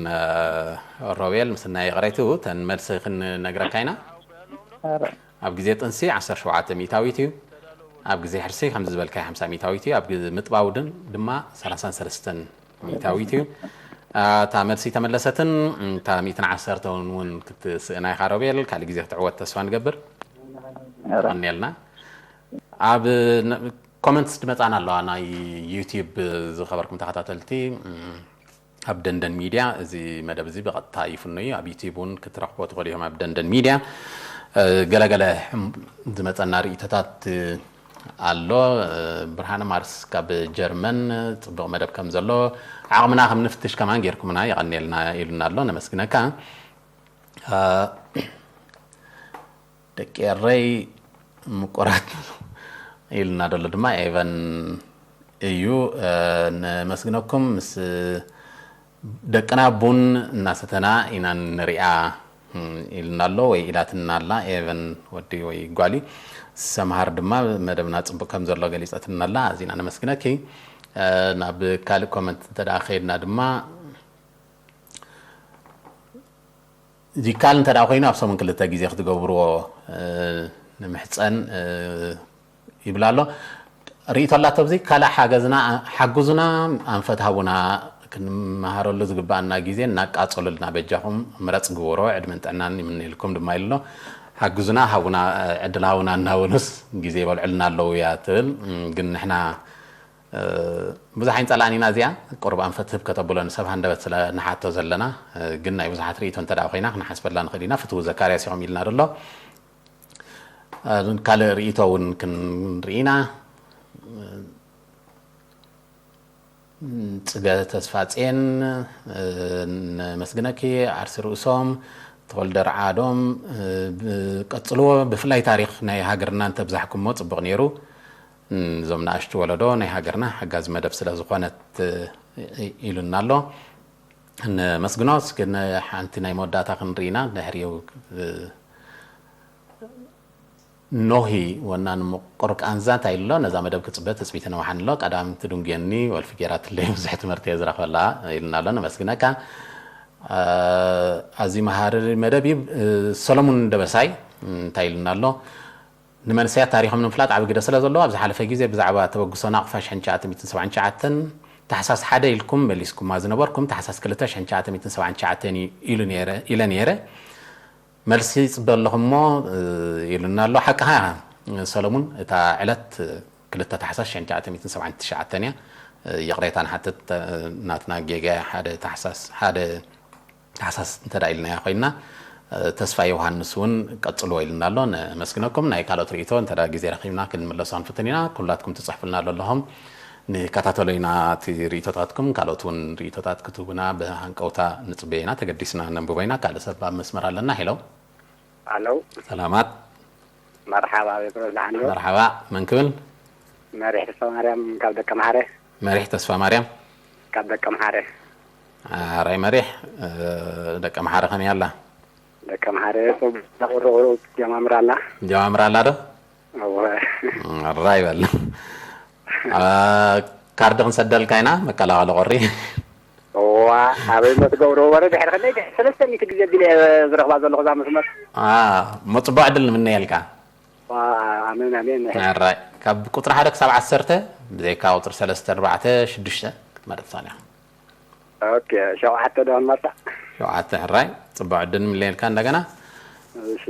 ሮቤል፣ ምስ ናይ ይቕሬቱ ተን መልሲ ክንነግረካ ኢና። ኣብ ግዜ ጥንሲ ዓሰርተ ሸውዓተ ሚእታዊት እዩ። ኣብ ግዜ ሕርሲ ከምዚ ዝበልካዮ ሓምሳ ሚእታዊት እዩ። ኣብ ግዜ ምጥባው ድን ድማ ሰላሳን ሰለስተን ሚእታዊት እዩ። እታ መልሲ ተመለሰትን እታ ሚእትን ዓሰርተውን እውን ክትስእና ኢኻ ሮቤል። ካልእ ግዜ ክትዕወት ተስፋ ንገብር። ቀኒልና ኣብ ኮመንትስ ድመፃና ኣለዋ ናይ ዩቲዩብ ዝኸበርኩም ተኸታተልቲ ኣብ ደንደን ሚድያ። እዚ መደብ እዚ ብቐጥታ ይፍኖ እዩ። ኣብ ዩቲዩብ እውን ክትረኽቦ ትኽእሉ እዮም። ኣብ ደንደን ሚድያ ገለገለ ዝመፀና ርእይቶታት ኣሎ። ብርሃነ ማርስ ካብ ጀርመን ፅቡቕ መደብ ከም ዘሎ ዓቕምና ከም ንፍትሽ ከማን ጌርኩምና የቐንየልና ኢሉና ኣሎ። ነመስግነካ። ደቂ ኤረይ ምቁራት ኢልና ደሎ ድማ ኤቨን እዩ። ነመስግነኩም። ምስ ደቅና ቡን እናሰተና ኢና ንሪኣ ኢልና ኣሎ ወይ ኢላትና ኣላ ኤቨን ወዲ ወይ ጓሊ። ሰምሃር ድማ መደብና ፅቡቅ ከም ዘሎ ገሊፀትና ኣላ። ኣዚና ነመስግነኪ። ናብ ካልእ ኮመንት እንተ ከይድና ድማ ዚካል እንተ ኮይኑ ኣብ ሰሙን ክልተ ግዜ ክትገብርዎ ንምሕፀን ይብል ኣሎ። ርእይቶ ኣላቶ ኣብዚ ካልእ ሓገዝና ሓጉዙና ኣንፈት ሃቡና ክንመሃረሉ ዝግባኣና ግዜ እናቃፀሉልና በጃኹም ምረፅ ግበሮ ዕድመን ጥዕናን ይምነየልኩም ድማ ኢሉ ኣሎ። ሓግዙና ሃቡና ዕድል ሃቡና እናበሉስ ግዜ ይበልዑልና ኣለዉ እያ ትብል። ግን ንሕና ብዙሕ ኣይንፀላእን ኢና እዚኣ ቁሩብ ኣንፈት ህብ ከተብሎ ንሰብ ሃንደበት ስለ ንሓቶ ዘለና። ግን ናይ ብዙሓት ርእይቶ እንተ ኮይና ክንሓስበላ ንኽእል ኢና። ፍትው ዘካርያስ ኢኹም ኢልና ደሎ ካልእ ርእይቶ እውን ክንርኢ ኢና። ፅገ ተስፋፅኤን ነመስግነኪ። ዓርሲ ርእሶም ተወልደ ረዓዶም ቀፅልዎ። ብፍላይ ታሪክ ናይ ሃገርና እንተብዛሕኩሞ ፅቡቅ ነይሩ። እዞም ንኣሽቱ ወለዶ ናይ ሃገርና ሓጋዚ መደብ ስለ ዝኾነት ኢሉና ኣሎ። ነመስግኖ። እስኪ ሓንቲ ናይ መወዳእታ ክንርኢ ኢና ድሕሪኡ። ኖሂ ወናን ምቁር ቃንዛ እንታይ ኢሉ ኣሎ? ነዛ መደብ ክፅበ ትፅቢት ነውሓን ኣሎ። ቀዳም ትድንጉየኒ ወልፊ ጌራትለይ ብዙሕ ትምህርቲ እየ ዝረኽበላ ኢልና ኣሎ። ነመስግነካ። ኣዚ መሃሪ መደብ እዩ። ሰሎሙን ደበሳይ እንታይ ኢልና ኣሎ? ንመንሰያት ታሪኾም ንምፍላጥ ዓቢ ግደ ስለ ዘለዎ ኣብ ዝሓለፈ ግዜ ብዛዕባ ተበግሶ ናቕፋ ሽሕን ትሽዓተ ሚእትን ሰብዓን ትሽዓተን ታሕሳስ ሓደ ኢልኩም መሊስኩማ ዝነበርኩም ታሕሳስ ክልተ ሽሕን ትሽዓተ ሚእትን ሰብዓን ትሽዓተን እዩ ኢሉ ነይረ ኢለ ነይረ። መልሲ ይፅበ ኣለኹ እሞ ኢሉና ኣሎ። ሓቅኻ ኢኻ ሰለሙን፣ እታ ዕለት ክልተ ታሕሳስ ሽሕን ትሽዓተ ሚእትን ሰብዓን ትሽዓተን እያ። ይቕሬታ ንሓትት ናትና ጌጋ ሓደ ታሕሳስ ሓደ ታሕሳስ እንተ ኢልናያ ኮይና። ተስፋ ዮሃንስ እውን ቀፅልዎ ኢልና ኣሎ። ነመስግነኩም። ናይ ካልኦት ርእይቶ እንተ ግዜ ረኺብና ክንምለሶ ክንፍትን ኢና። ኩላትኩም ትፅሕፉልና ዘለኹም ንከታተሎ ኢና። እቲ ርእይቶታትኩም ካልኦት እውን ርእይቶታት ክትህቡና ብሃንቀውታ ንፅበ ኢና። ተገዲስና ነንብቦ ኢና። ካልእ ሰብ ኣብ መስመር ኣለና። ሄሎ። ኣለው። ሰላማት። መርሓባ ቤትሮስ ደሓን ዶ? መርሓባ። መን ክብል? መሪሕ ተስፋ ማርያም ካብ ደቀ መሓረ። መሪሕ ተስፋ ማርያም። ካብ ደቀ መሓረ። ኣራይ መሪሕ ደቀ መሓረ ከመይ ኣላ? ደቀ መሓረ ጽቡቅ ቁሩቁሩ ጀማምራ ኣላ። ጀማምራ ኣላ ዶ? እወ። ኣራይ በል። ካርድ ክንሰደልካ ኢና መቀላቀሊ ቁሪ። እዋ ኣበይ ሞ ትገብርዎ ወረ ድሕሪ ክንደይ ሰለስተ ሚእቲ ግዜ ቢለ ዝረኽባ ዘለኹ እዛ መስመር። እሞ ጽቡቅ ዕድል ንምነየልካ። ኣሜን ኣሜን። ኣራይ ካብ ቁፅሪ ሓደ ክሳብ ዓሰርተ ብዘይካ ቁፅሪ ሰለስተ ኣርባዕተ ሽዱሽተ ክትመርፅ ትኽእል ኢኻ። ኦኬ ሸውዓተ ዶ ንመርፃ? ሸውዓተ ሕራይ ጽቡቅ ዕድል ንምነየልካ እንደገና። እሺ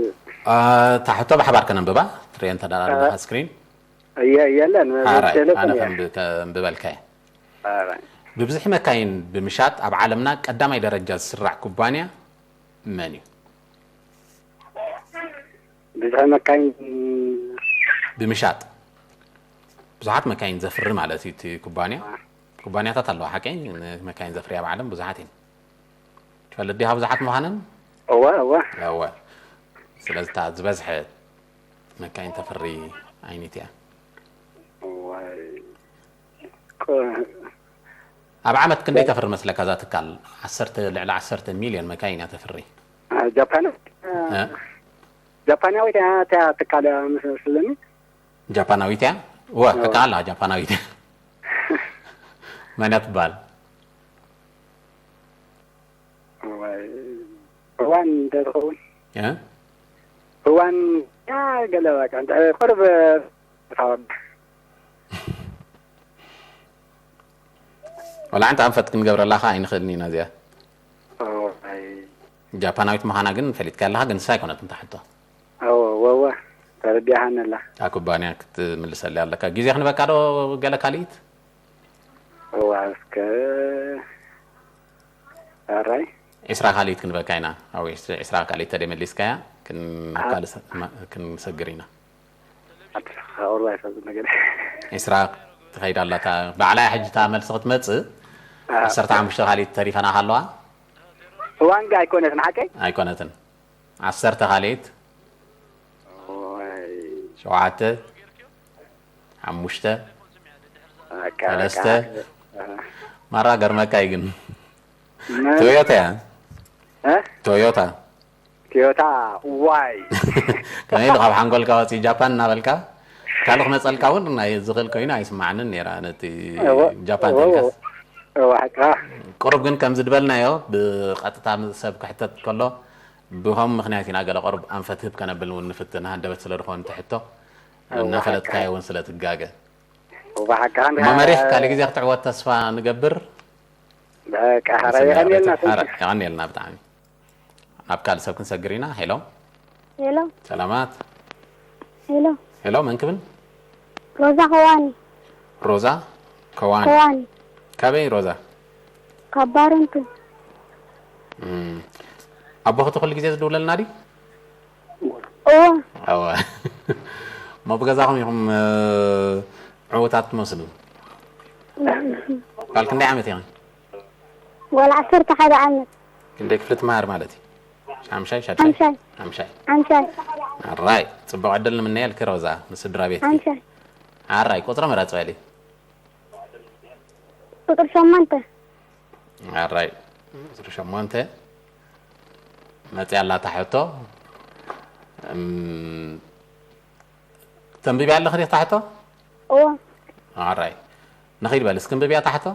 እታ ሕቶ ብሓባር ከነንብባ ትሪኦ እንተ ኣለኻ ስክሪን። የለን ኣራይ ኣነ ቴሌፎን እየ። ከንብበልካ እየ። ኣራይ ብብዝሒ መካይን ብምሻጥ ኣብ ዓለምና ቀዳማይ ደረጃ ዝስራዕ ኩባንያ መን እዩ? ብዝሒ መካይን ብምሻጥ ብዙሓት መካይን ዘፍሪ ማለት እዩ እቲ ኩባንያ። ኩባንያታት ኣለዋ ሓቀይ መካይን ዘፍሪ ኣብ ዓለም ብዙሓት እየን። ትፈልጥ ዲኻ ብዙሓት ምዃነን? እወ እወ እወ። ስለዚ እታ ዝበዝሐ መካይን ተፍሪ ዓይነት እያ። እዋይ ኣብ ዓመት ክንደይ ተፍሪ መስለካ እዛ ትካል? ዓሰርተ ልዕሊ ዓሰርተ ሚልዮን መካይን እያ ተፍሪ። ጃፓን እ? ጃፓናዊት እያ እታ ትካል መስለኒ። ጃፓናዊት እያ? ወ ከከኣላ ጃፓናዊት እያ። መን እያ ትበሃል? እዋይ እዋን እንተትኸውን እ? እዋን ያ ገለ በቃ እንተ ቁርብ ታወቅ ወላ ሓንቲ ኣንፈት ክንገብረላ ኸዓ ኣይንኽእልን ኢና እዚኣ። እዋይ ጃፓናዊት ምዃና ግን ፈሊጥካ ኣለኻ፣ ግን ንሳ ኣይኮነትን እታ ሕቶ። እወ እወ እወ ተረዲኣሃኒ ኣላ። እታ ኩባንያ ክትምልሰለይ ኣለካ። ግዜ ክንበካ ዶ ገለ ካልኢት? እዋ እስከ ኣራይ ዒስራ ካልኢት ክንበካ ኢና። ኣብ ዒስራ ካልኢት ተደይ መሊስካያ ክን-፣ ኣ- ካልእ ሰ-፣ ማ-፣ ክንሰግር ኢና። ኣትሓ ቁርባ ይፈልጥ ነገር ዒስራ ትኸይድ ኣላ እታ ባዕላ እያ ሕጂ እታ መልሲ ክትመጽእ። ዓሰርተ ሓሙሽተ ካልኢት ተሪፈና ከለዋ እዋን ጋ ኣይኮነትን ሓቀይ ኣይኮነትን። ዓሰርተ ካልኢት እዋይ ሸውዓተ ሓሙሽተ በቃ ሰለስተ በቃ ማራ ገርመካ እዩ ግን መ- ቶዮታ እያ እ? ቶዮታ ቶዮታ ዋይ ከመይ ኢሉ ካብ ሓንጎልካ ወፂኡ ጃፓን እናበልካ ካልእ ክመፀልካ እውን ናይ ዝኽእል ኮይኑ ኣይስማዓንን ነይራ ነቲ እወ፣ ጃፓን እወ፣ ተልካስ እወ፣ ሓቅኻ። ቁሩብ ግን ከምዚ ዝበልናዮ ብቐጥታ ምስ ሰብ ክሕተት ከሎ ብኸም ምክንያት ኢና ገለ ቁሩብ ኣንፈት ህብ ከነብል እውን ንፍትን ሃንደበት ስለ ዝኾኑ ትሕቶ እወ፣ እናፈለጥካዮ ሓቅኻ። እውን ስለ ትጋገ እወ፣ ሓቅኻ እንዲኻ። እሞ መሪሕ ካልእ ግዜ ክትዕወት ተስፋ ንገብር በቃ ሓራይ የቐንየልና። ሓራይ የቐንየልና ብጣዕሚ ናብ ካልእ ሰብ ክንሰግር ኢና ሄሎ ሄሎ ሰላማት ሄሎ ሄሎ መን ክብል ሮዛ ከዋኒ ሮዛ ከዋኒ ከዋኒ ካበይ ሮዛ ካብ ባረንቱ እም፣ ኣቦኽቲ ኩሉ ግዜ ዝድውለልና ድዩ እዎ ኣወ እሞ ብገዛኹም ኢኹም እ፣ ዕዉታት ትመስሉ ጓል ክንደይ ዓመት ኢኺ ጓል ዓሰርተ ሓደ ዓመት ክንደይ ክፍሊ ትመሃር ማለት እዩ ሓምሻይ ሻድሻይ ሓምሻይ ሓምሻይ ሓምሻይ ኣራይ ፅቡቅ ዕድል ንምነየልኪ ሮዛ ምስ ስድራ ቤትኪ ሓምሻይ ኣራይ ቁፅሪ ምረፂ በሊ ቁፅሪ ሸሞንተ ኣራይ ቁፅሪ ሸሞንተ መፅያ ኣላ እታ ሕቶ እም፣ ተንብብያ ኣለኺ ዲኺ እታ ሕቶ እዎ ኣራይ ንኺድ በሊ እስኪ እንብብያ እታ ሕቶ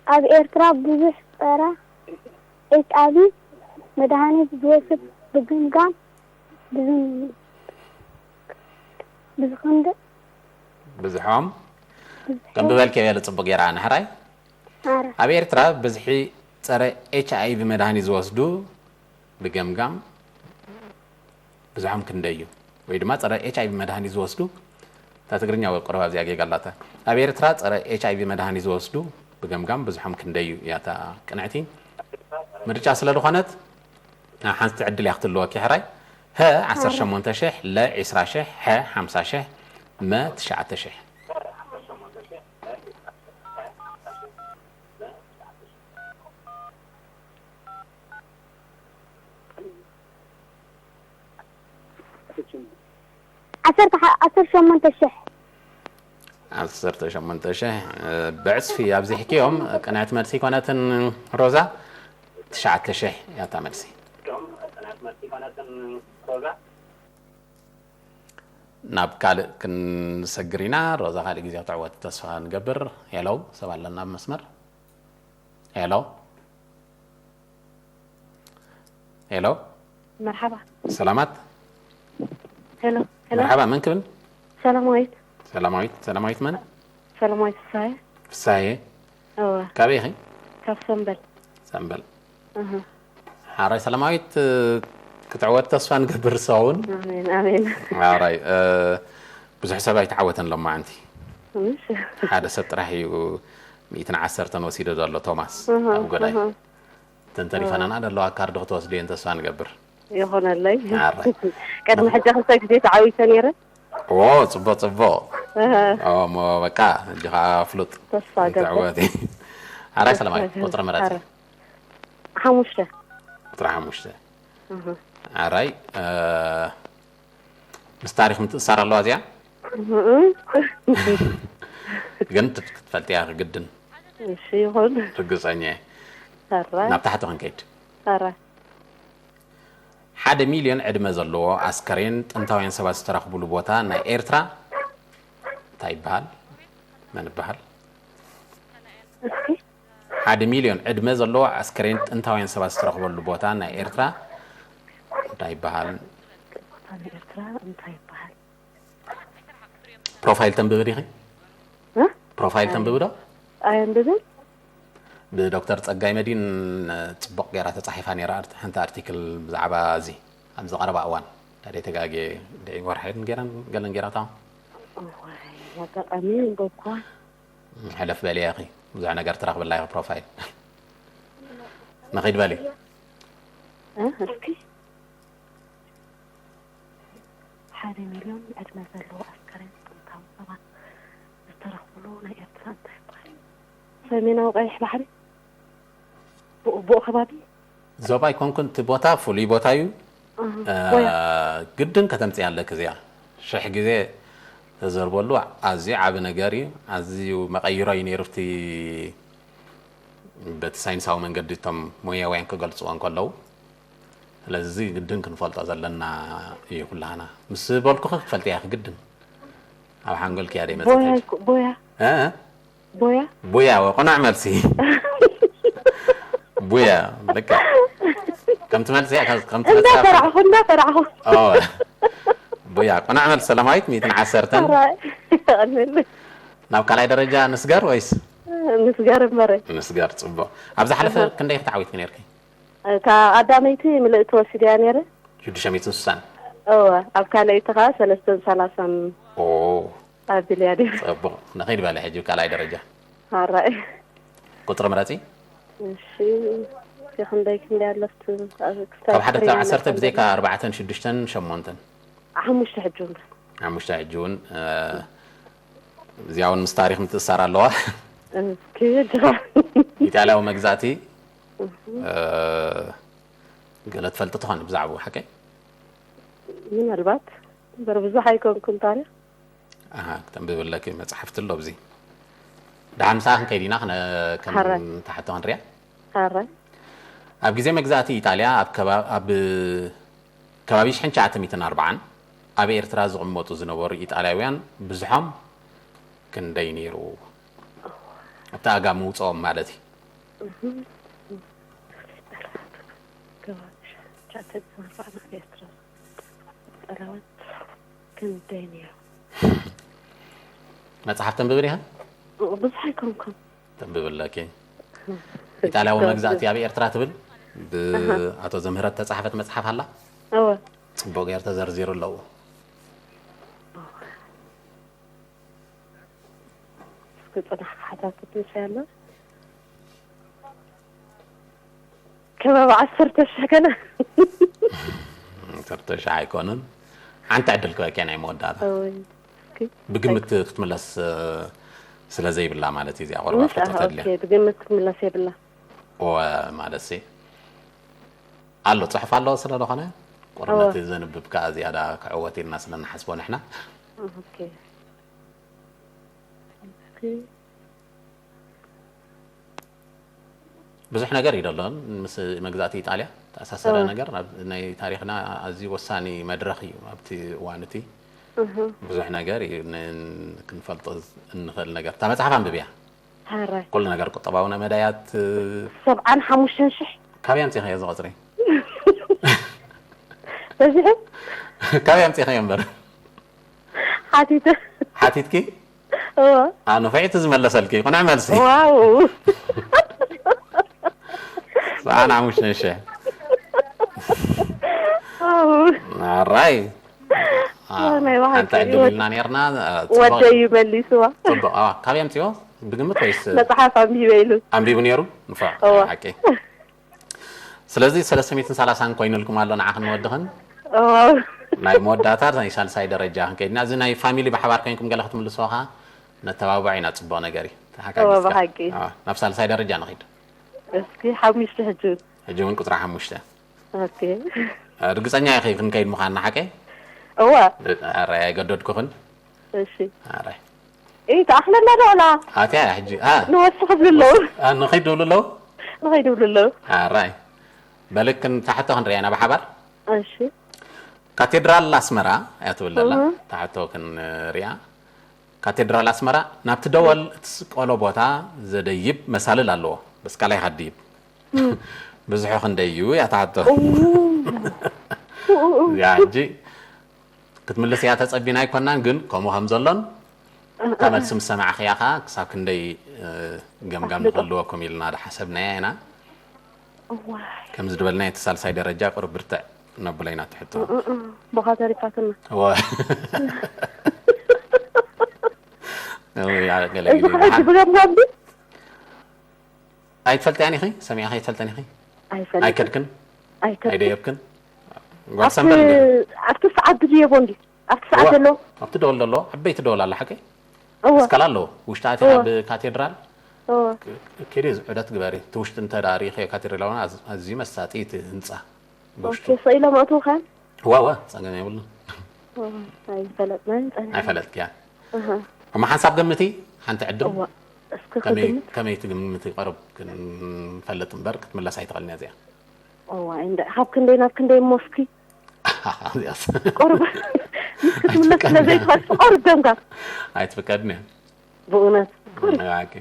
ኣብ ኤርትራ ብዙሕ ጸረ ኤች ኣይ ቪ መድሃኒት ዝወስድ ብግምጋም ብዙ- ብዙ ክንዲ ብዝሖም ከም ብበልኪ በሊ ፅቡቅ ገይራ ንሕራይ ኣረ ኣብ ኤርትራ ብዝሒ ጸረ ኤች ኣይ ቪ መድሃኒት ዝወስዱ ብገምጋም ብዝሖም ክንደይ እዩ ወይ ድማ ጸረ ኤች ኣይ ቪ መድሃኒት ዝወስዱ እታ ትግርኛ ወይ ቁሩብ ኣብዚኣ ጌጋ ኣላታ ኣብ ኤርትራ ጸረ ኤች ኣይ ቪ መድሃኒት ዝወስዱ ብገምጋም ብዝሖም ክንደይ እዩ እያ እታ ቅንዕቲ ምርጫ ስለ ዝኾነት ሓንቲ ዕድል እያ ክትልወኪ ሕራይ ሀ ዓሰርተ ሸሞንተ ሽሕ ለ ዒስራ ሽሕ ሐ ሓምሳ ሽሕ መ ትሽዓተ ሽሕ ዓሰርተ ዓሰርተ ሸሞንተ ሽሕ ዓሰርተ ሸሞንተ ሽሕ ብዕፅፊ ኣብዚሕክዮም ቅንዕቲ መልሲ ይኮነትን ሮዛ ትሽዓተ ሽሕ እያ እታ መልሲ ናብ ካልእ ክንሰግር ኢና ሮዛ ካልእ ግዜ ክትዕወት ተስፋ ንገብር ሄሎ ሰብ ኣለና ኣብ መስመር ሄሎ ሄሎ መርሓባ ሰላማት ሄሎ ሄሎ መርሓባ መን ክብል ሰላማዊት ሰላማዊት ሰላማዊት መን ሰላማዊት ፍሳየ ፍሳየ እወ ካበይ ኢኺ ካብ ሰንበል ሰንበል እህ ሓራይ ሰላማዊት ክትዕወት ተስፋ ንገብር ሰውን ኣሜን ኣሜን ሓራይ ብዙሕ ሰብ ኣይተዓወተን ሎማዓንቲ እሺ ሓደ ሰብ ጥራሕ እዩ ሚእትን ዓሰርተን ወሲደ ዘሎ ቶማስ ኣብ ጎዳይ። ተንተሪፈናና ዘለዋ ካርድ ክትወስድየን ተስፋ ንገብር። ይኾነለይ። ኣራይ። ቅድሚ ሕጂ ክልተ ግዜ ተዓዊተ ነይረ። ዎ ጽቡቕ ጽቡቕ። እሞ በቃ ሕጂ ከዓ ፍሉጥ። ተስፋ ገብር። ኣራይ ሰላማይ ቁፅሪ ምረፂ። ሓሙሽተ። ቁፅሪ ሓሙሽተ። ኣራይ። ምስ ታሪኽ ምትእሳር ኣለዋ እዚኣ። ግን ክትፈልጥያ ግድን። እሺ ይኹን። ርግፀኛ እየ። ኣራይ። ናብ ታሕቲ ክንከይድ። ኣራይ። ሓደ ሚልዮን ዕድመ ዘለዎ ኣስከሬን ጥንታውያን ሰባት ዝተረኽብሉ ቦታ ናይ ኤርትራ እንታይ ይበሃል? መን ይበሃል? እስኪ ሓደ ሚልዮን ዕድመ ዘለዎ ኣስከሬን ጥንታውያን ሰባት ዝተረኽበሉ ቦታ ናይ ኤርትራ እንታይ ይበሃል? ቦታ ናይ ኤርትራ እንታይ ይበሃል? ፕሮፋይል ተንብቢ ዲኺ? እ? ፕሮፋይል ተንብቢ ዶ? ኣየንብብን። ብዶክተር ጸጋይ መዲን ጽቡቕ ገይራ ተጻሒፋ ነይራ ኣርት- ሓንቲ ኣርቲክል ብዛዕባ እዚ ኣብዚ ቀረባ እዋን። እንተደይ ተጋጌ ድዒ ወርሒ ገይረን ገለን ገይራታ። እዋይ ኣጋጣሚ እንበኳ ሕለፍ በሊ ኢኺ ብዙሕ ነገር ትረኽብላ ኢኺ ፕሮፋይል። ንኺድ በሊ። እ? እስኪ ሓደ ሚልዮን ዕድመ ዘለዎ ኣስከሬን ጥንታዊ ሰባት ዝተረኽብሉ ናይ ኤርትራ እንታይ ይበሃል? ሰሜናዊ ቀይሕ ባሕሪ ብኡ ብኡ ከባቢ ዞባ ኣይኮንኩን እቲ ቦታ ፍሉይ ቦታ እዩ። ኣህ፣ እ፣ ቦያ ግድን ከተምፅያ ኣለክ እዚኣ ሽሕ ግዜ ተዘርበሉ ኣዝዩ ዓቢ ነገር እዩ። ኣዝዩ መቐይሮ እዩ ነይሩ እቲ በቲ ሳይንሳዊ መንገዲ እቶም ሞያውያን ክገልፅዎ እንከለዉ። ስለዚ ግድን ክንፈልጦ ዘለና እዩ ኩላህና። ምስ በልኩኺ ክትፈልጥያ ኢኺ ግድን። ኣብ ሓንጎልኪ እያ ደይ መፀት ቦያ ሕጂ። ይኮ- ቦያ እ? ቦያ ቡያ ወ ቅኑዕ መልሲ። ቡያ ልክዕ። ከምቲ መልሲ እያ፣ ከምቲ መልሲ እያ። እንዳፈራዕኹ እንዳፈራዕኹ ኦ። ቡያ ቅኑዕ መልሲ ሰላማዊት ሚእትን ዓሰርተን። ራይ ቀንል ናብ ካልኣይ ደረጃ ንስገር ወይስ? ምስጋር እምበረ ንስገር ጽቡቕ። ኣብ ዝሓለፈ ክንደይ ክትዓዊትኪ ነርኪ? እታ ቀዳመይቲ ምልእቲ ወሲድያ ነይረ። ሽዱሽተ ሚእትን ስሳን። እወ ኣብ ካልኣይቲ ከዓ ሰለስተን ሰላሳን ኦ ኣቢልያ ነይረ። ጽቡቕ። ንኺድ በለ ሕጂ ካልኣይ ደረጃ። ሓራይ ቁጽሪ ምረጺ። እሺ። ክንደይ ክንደይ ኣለፍቲ ካብ ሓደ ክሳብ ዓሰርተ ብዘይካ ኣርባዕተን ሽዱሽተን ሸሞንተን። ሓሙሽተ ሕጂ እውን ሓሙሽተ ሕጂ እውን እ፣ እዚኣ እውን ምስ ታሪኽ ምትእሳር ኣለዋ። እስኪ ኢጣልያዊ መግዛእቲ እ፣ ገለ ትፈልጢ ትኾኒ ብዛዕባኡ ሓቀይ? ምናልባት እምበር ብዙሕ ኣይኮንኩን ታሪኽ ኣሃ፣ ክተንብብለኪ መጽሓፍቲ ኣሎ ኣብዚ። ደሓን ምሳኻ ክንከይድ ኢና፣ ክነ- ከም ሓራይ። ትሓቶ ክንሪኣ። ሓራይ ኣብ ግዜ መግዛእቲ ኢጣልያ ኣብ ከባ- ኣብ ከባቢ ሽሕን ትሽዓተ ሚእትን ኣርባዓን ኣብ ኤርትራ ዝቕመጡ ዝነበሩ ኢጣልያውያን ብዝሖም ክንደይ ነይሩ? ኣብቲ ኣጋ ምውፅኦም ማለት እዩ። ከባቢ ሽሕን ትሽዓተ ሚእትን ኣርባዓን ኣብ ኤርትራ ጠላባት ክንደይ ነይሩ? መፅሓፍ ተንብቢ ዲኻ? ብዙሕ ኣይኮንኩን። ተንብቢ ኣለኪ። ኢጣልያዊ መግዛእቲ ኣብ ኤርትራ ትብል ብኣቶ ዘምህረት ተፃሕፈት መፅሓፍ ኣላ። እወ ፅቡቅ ገይሩ ተዘርዚሩ ኣለዎ። እስኪ ፅናሕ ክሓታትት ምሳይ ኣሎ ከባቢ ዓሰርተ ሽሕ ገለ ዓሰርተ ሽሕ ኣይኮነን። ሓንቲ ዕድል ክበኪያ ናይ መወዳእታ። እወይ እስኪ ብግምት ክትምለስ እ፣ ስለ ዘይብላ ማለት እዩ። እዚኣ ቆርባ ፍለጦ ተድልያ ኦኬ ብግምት ክትምለስ የብላ ወ ማለት ሲ ኣሎ ፅሑፍ ኣለዎ ስለ ዝኾነ ቁርነት ዘንብብ ከዓ ዝያዳ ክዕወት ኢልና ስለ ንሓስቦ ንሕና። ኦኬ እስኪ ብዙሕ ነገር እዩ ደሎን ምስ መግዛእቲ ኢጣልያ ተኣሳሰረ እወ። ነገር ኣብ ናይ ታሪኽና ኣዝዩ ወሳኒ መድረኽ እዩ። ኣብቲ እዋን እቲ እህ ብዙሕ ነገር እዩ ን- ክንፈልጦ እንኽእል ነገር። እታ መፅሓፍ ኣንብብያ ሓራይ ኩሉ ነገር ቁጠባዊ መዳያት ሰብዓን ሓሙሽተን ሽሕ ካበይ ኣምፂኽዮ እዚ ቁፅሪ? በዚሑ ካበይ ኣምፂኽዮ እምበር ሓቲተ ሓቲትኪ? እወ ኣ ንፍዒቲ ዝመለሰልኪ ቅኑዕ መልሲ። ዋው ሰብዓን ሓሙሽተን ሽሕ ዋው ኣራይ ናይ ብሓቂ ሓንቲ ዕድል ወድ- ኢልና ነርና። ጽቡቕ ወደይ እዩ መሊስዋ ጽቡቕ። ኣዋ ካበይ ኣምፅዎ? ብግምት ወይስ መፅሓፍ ኣንቢበ ኢሉ ኣንቢቡ ነይሩ? ንፋዕ እወ። ሓቂ። ስለዚ ሰለስተ ሚእትን ሰላሳን ኮይኑልኩም ኣሎ ንዓኽን ንወድኽን። እወ። ናይ መወዳእታ ናይ ሳልሳይ ደረጃ ክንከይድና፣ እዚ ናይ ፋሚሊ ብሓባር ኮይንኩም ገለ ክትምልስዎ ከዓ ነተባብዖ ኢና። ፅቡቕ ነገር እዩ። ተሓጋጊዝካ። እወ፣ ብሓቂ። ኣዎ፣ ናብ ሳልሳይ ደረጃ ንኺድ። እስኪ ሓሙሽተ ሕጂ እውን። ሕጂ እውን ቁፅሪ ሓሙሽተ። ኦኬ። ርግፀኛ ኢኺ ክንከይድ ምዃንና ሓቀይ? እወ። ኣረ ኣይገደድኩኽን። እሺ። ኣረ እ ተኣኽለና ዶ ወላ? ኣትያ ሕጂ ኣ ንወስኽ ዝብሉ ኣለዉ። ኣ፣ ንኸይድ ድብሉ ኣለዉ? ንኸይድ ይብሉ ኣለዉ። ኣራይ በልክን ታሕቶ ክንሪኣ ኢና ብሓባር። እሺ። ካቴድራል ኣስመራ እያ ትብል ዘላ። እህ። ታሕቶ ክንሪኣ። ካቴድራል ኣስመራ ናብቲ ደወል እትስቀሎ ቦታ ዘደይብ መሳልል ኣለዎ። በስቃላይ ሃዲብ ብዙሑ ክንደይ እዩ እያ ታሕቶ። እዚኣ ሕጂ ክትምልስ እያ ተጸቢና ኣይኮናን፣ ግን ከምኡ ከም ዘሎን እታ መልሲ ምስ ሰማዕኽያ ኸዓ ክሳብ ክንደይ እ፣ ገምጋም ንክህልወኩም ኢልና ዝሓሰብናያ ኢና። እዋይ። ከምዚ ዝበልናዮ እቲ ሳልሳይ ደረጃ ቁሩብ ብርትዕ ነብሎ ኢና ትሕቶ። እእ፣ እእ፣ ብኻ ተሪፋትና። እወ። እወ፣ ያ፣ ገለ እዚ ግዜ ክሕጂ ደሓን። ብገምጋም ድዩ? ኣይትፈልጥያን ኢኺ? ሰሚዕኺ ኣይትፈልጥን ኢኺ? ኣይፈልጥን። ኣይከድክን? ኣይከድክን። ኣይደየብክን? ጓል ኣብቲ ሰንበል ግን? ኣብቲ ሰዓት ድድየቦ እንዲ ኣብቲ ሰዓት እወ፣ ዘሎ ኣብቲ ደወል ዘሎ ዓበይቲ ደወል ኣላ ሓቀይ? እወ እስካላ ኣለዎ። ውሽጢ ኣትያ እወ ኣብ ካቴድራል እወ ኪዲ ዑደት ግበሪ። እቲ ውሽጢ እንተ ደኣ ርኢኽዮ ካቴድራል እውን ኣዝ-፣ ኣዝዩ መሳጢ እቲ ህንጻ። ብውሽጡ። ኦኬ። ስኢሎም ኣትውኻ? እወ፣ እወ፣ ጸገም የብሉን። እወ፣ ኣይፈለጥናን ጸኒሕና። ኣይፈለጥክያን። እህ። እሞ ሓንሳብ ገምቲ፣ ሓንቲ ዕድል። እወ እስኪ ከመይ፣ ክግምት። ከመይ ትግምቲ? ቀረብ ክንፈልጥ እምበር ክትምለስ ኣይትኽእልን እያ እዚኣ። እዋይ፣ እንደ-፣ ካብ ክንደይ ናብ ክንደይ እሞ እስኪ? እዚኣስ ቁሩብ ክትምለስ ስለ ዘይትኽእል፣ ቁሩብ ገምጋም። ኣይትፍቀድን እያ። ብእውነት፣ ቁሩብ። ኦኬ።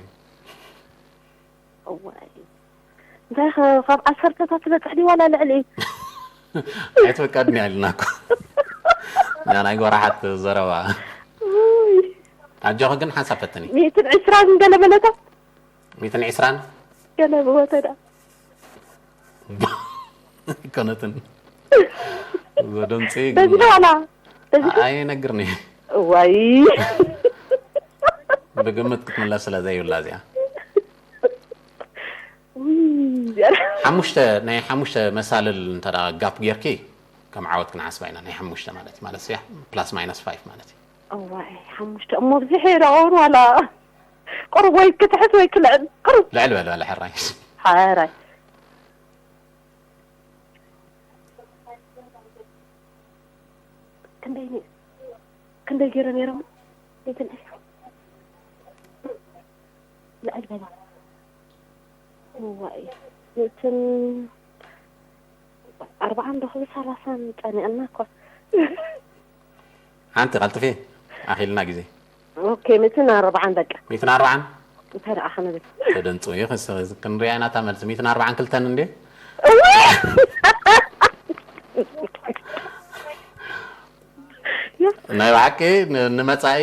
እዋይ። እንታይ ኸ-፣ ካብ ዓሰርተታት ትበጽሕ ድዩ ዋላ ልዕሊ? ኣይትፍቀድን እያ ኢልና እኮ። እዛ ናይ ጎራሓት ዘረባ። ውይ። ኣጆኺ ግን ሓንሳብ ፈትኒ። ሚእትን ዕስራን ገለ መለታት? ሚእትን ዕስራን? ገለ ብወተዳ። ኣይኮነትን። እዞ ድምፂ በዚሑ ዋላ? በዚሑ? ኣይነግርኒ። እዋይ። ብግምት ክትምለስ ስለ ዘይብላ እዚኣ። ውይ። ሓሙሽተ፣ ናይ ሓሙሽተ መሳልል እንተ ደኣ ጋፕ ጌርኪ፣ ከም ዓወት ክንሓስባ ኢና። ናይ ሓሙሽተ ማለት እዩ። ማለት እያ ፕላስ ማይነስ ፋይቭ ማለት እዩ። እዋይ፣ ሓሙሽተ እሞ ብዙሕ የራውን ዋላ? ቁሩብ ወይ ክትሕስ ወይ ክልዕል። ቁሩብ። ልዕል በል፣ በል፣ ሕራይ። ሓራይ። ክንደይ ነ-፣ ክንደይ ገይረ ነይሮም? ቤትን ልዕል በላ። እዋይ፣ ቤትን ኣርባዓን ዶ ክብል ሰላሳን ጸኒዕና እኮ። ሓንቲ ቀልጥፊ፣ ኣኺልና ግዜ። ኦኬ፣ ሚእትን ኣርባዓን በቃ። ሚእትን ኣርባዓን? እንታይ ደኣ ክንብል? ተደንጹ እዩ፣ ክስ-፣ ክንሪኣ ኢና እታ መልሲ። ሚእትን ኣርባዓን ክልተን እንዴ? እዋይ! ናይ ብሓቂ ን-፣ ንመጻኢ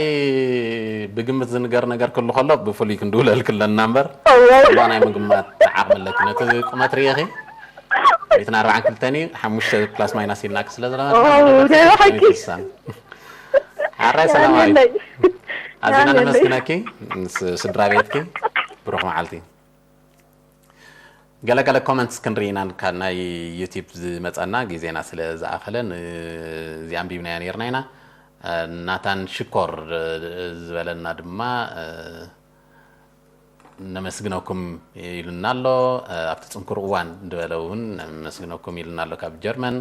ብግምት ዝንገር ነገር ክሉ ከሎ ብፍሉይ ክንድውለልኪ ኣለና እምበር፣ እዋይ! እባ ናይ ምግማት ዓቕሚ ኣለኪ። ነቲ ቁመት ርኢኺ? ሚእትን ኣርባዓን ክልተን እዩ፣ ሓሙሽተ ፕላስ ማይናስ ኢልናኪ ስለ ዘለና፣ ኦ፣ ናይ ብሓቂ? ሚእትን ስሳን። ሓራይ ሰላማዊት። ያለለይ። ኣዚና ያለለይ። ነመስግነኪ፣ ምስ ስድራ ቤትኪ፣ ብሩኽ መዓልቲ። ገለ ገለ ኮመንትስ ክንርኢ ኢና፣ ካብ ናይ ዩቲዩብ ዝመጸና ግዜና ስለ ዝኣኸለ፣ ን-፣ እዚ ኣንቢብናዮ ነይርና ኢና። ናታን ሽኮር ዝበለና ድማ፣ ነመስግነኩም ኢሉና ኣሎ። ኣብቲ ጽንኩር እዋን ዝበለ እውን ነመስግነኩም ኢሉና ኣሎ ካብ ጀርመን።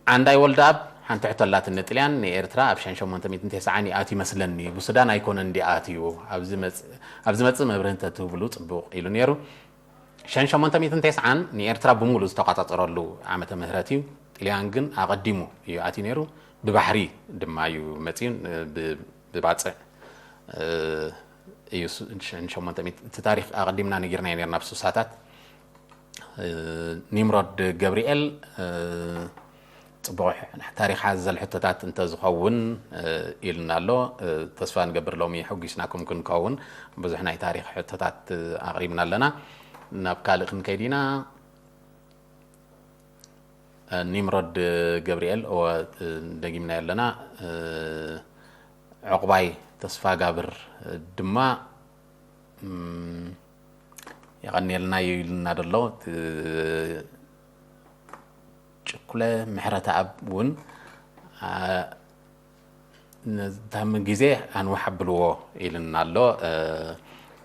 ዓንዳይ ወልደኣብ ሓንቲ ሕቶ ኣላትኒ። ጥልያን ንኤርትራ ኣብ ሸን ሸሞንተ ሚእትን ተስዓን ይኣትዩ ይመስለኒ፣ ብሱዳን ኣይኮነን ድዩ ኣትዩ? ኣብ ዝመጽእ፣ ኣብ ዝመጽእ መብርሂ እንተትህብሉ ጽቡቕ ኢሉ ነይሩ። ሸን ሸሞንተ ሚእትን ተስዓን ንኤርትራ ብምሉእ ዝተቋጻጸረሉ ዓመተ ምህረት እዩ። ጥልያን ግን ኣቐዲሙ እዩ ኣትዩ ነይሩ። ብባሕሪ ድማ እዩ መጽዩ፣ ብ-፣ ብባጽዕ፣ እ፣ እዩ ሱ-፣ ሸን ሸሞንተ ሚእቲ፣ እቲ ታሪኽ ኣቐዲምና ነጊርናዮ ነይርና ብስሳታት። እ፣ ኒምሮድ ገብርኤል፣ እ፣ ጽቡቕ ታሪኽ ሓዘል ሕቶታት እንተዝኸውን፣ እ፣ ኢሉና ኣሎ። እ፣ ተስፋ ንገብር ሎሚ ሕጒስናኩም ክንከውን። ብዙሕ ናይ ታሪኽ ሕቶታት፣ እ፣ ኣቕሪብና ኣለና። ናብ ካልእ ክንከይድ ኢና። እ፣ ኒምሮድ ገብርኤል፣ እወ፣ እ፣ ደጊምናዮ ኣለና። እ፣ ዕቑባይ እቲ ተስፋጋብር ድማ የቐንየልና እዩ ኢልና ደሎ። ጭኩለ ምሕረተኣብ እውን ነታም ግዜ ኣንውሕ ኣብልዎ ኢልና ኣሎ።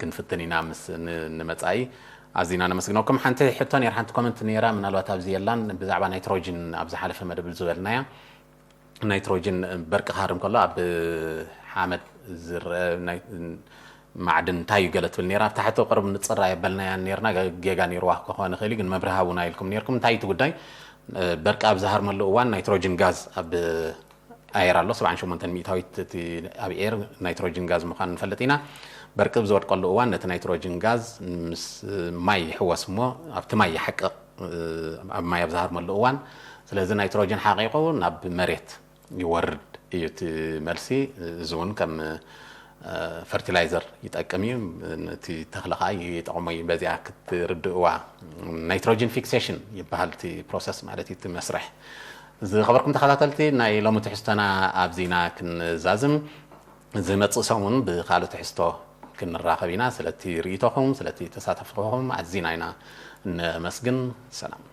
ክንፍትን ኢና ምስ ንመፃኢ። ኣዚና ነመስግነኩም። ሓንቲ ሕቶ ነር ሓንቲ ኮመንት ነራ ምናልባት ኣብዚ የላን፣ ብዛዕባ ናይትሮጅን ኣብ ዝሓለፈ መደብ ዝበልናያ። ናይትሮጅን በርቂ ክሃርም ከሎ ኣብ ሓመድ ዝረአ ማዕድን እንታይ እዩ ገለ ትብል ነራ ኣብታ ሕቶ ቅርብ ንፅራ የበልናያ ነርና። ጌጋ ነርዋ ክኾነ ክእል ግን መብርሃ እውን ኣይልኩም ነርኩም እንታይ እቲ ጉዳይ? በርቂ ኣብ ዝሃርመሉ እዋን ናይትሮጅን ጋዝ ኣብ ኣየር ኣሎ። ሰብዓን ሸሞንተን ሚእታዊት እቲ ኣብ ኤር ናይትሮጅን ጋዝ ምዃኑ ንፈልጥ ኢና። በርቂ ብዝወድቀሉ እዋን ነቲ ናይትሮጅን ጋዝ ምስ ማይ ይሕወስ እሞ ኣብቲ ማይ ይሓቅቕ። ኣብ ማይ ኣብ ዝሃርመሉ እዋን ስለዚ ናይትሮጅን ሓቂቑ ናብ መሬት ይወርድ እዩ እቲ መልሲ። እዚ እውን ከም ፈርቲላይዘር ይጠቅም እዩ። ነቲ ተኽሊ ከዓ ይጠቕሞ እዩ። በዚኣ ክትርድእዋ ናይትሮጅን ፊክሴሽን ይበሃል እቲ ፕሮሰስ ማለት እዩ እቲ መስርሕ። ዝኸበርኩም ተኸታተልቲ ናይ ሎሚ ትሕዝቶና ኣብዚና ክንዛዝም ዝመፅእ ሰሙን ብካልእ ትሕዝቶ ክንራኸብ ኢና። ስለቲ ርእይቶኹም ስለቲ ተሳተፍኹም ኣዚና ኢና ነመስግን። ሰላም።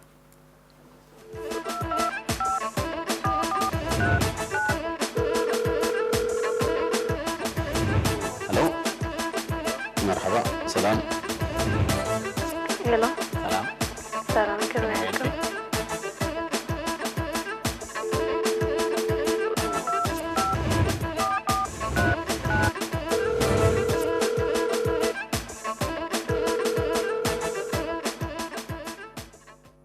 ሄሎ መርሓባ ሰላም። ሄሎ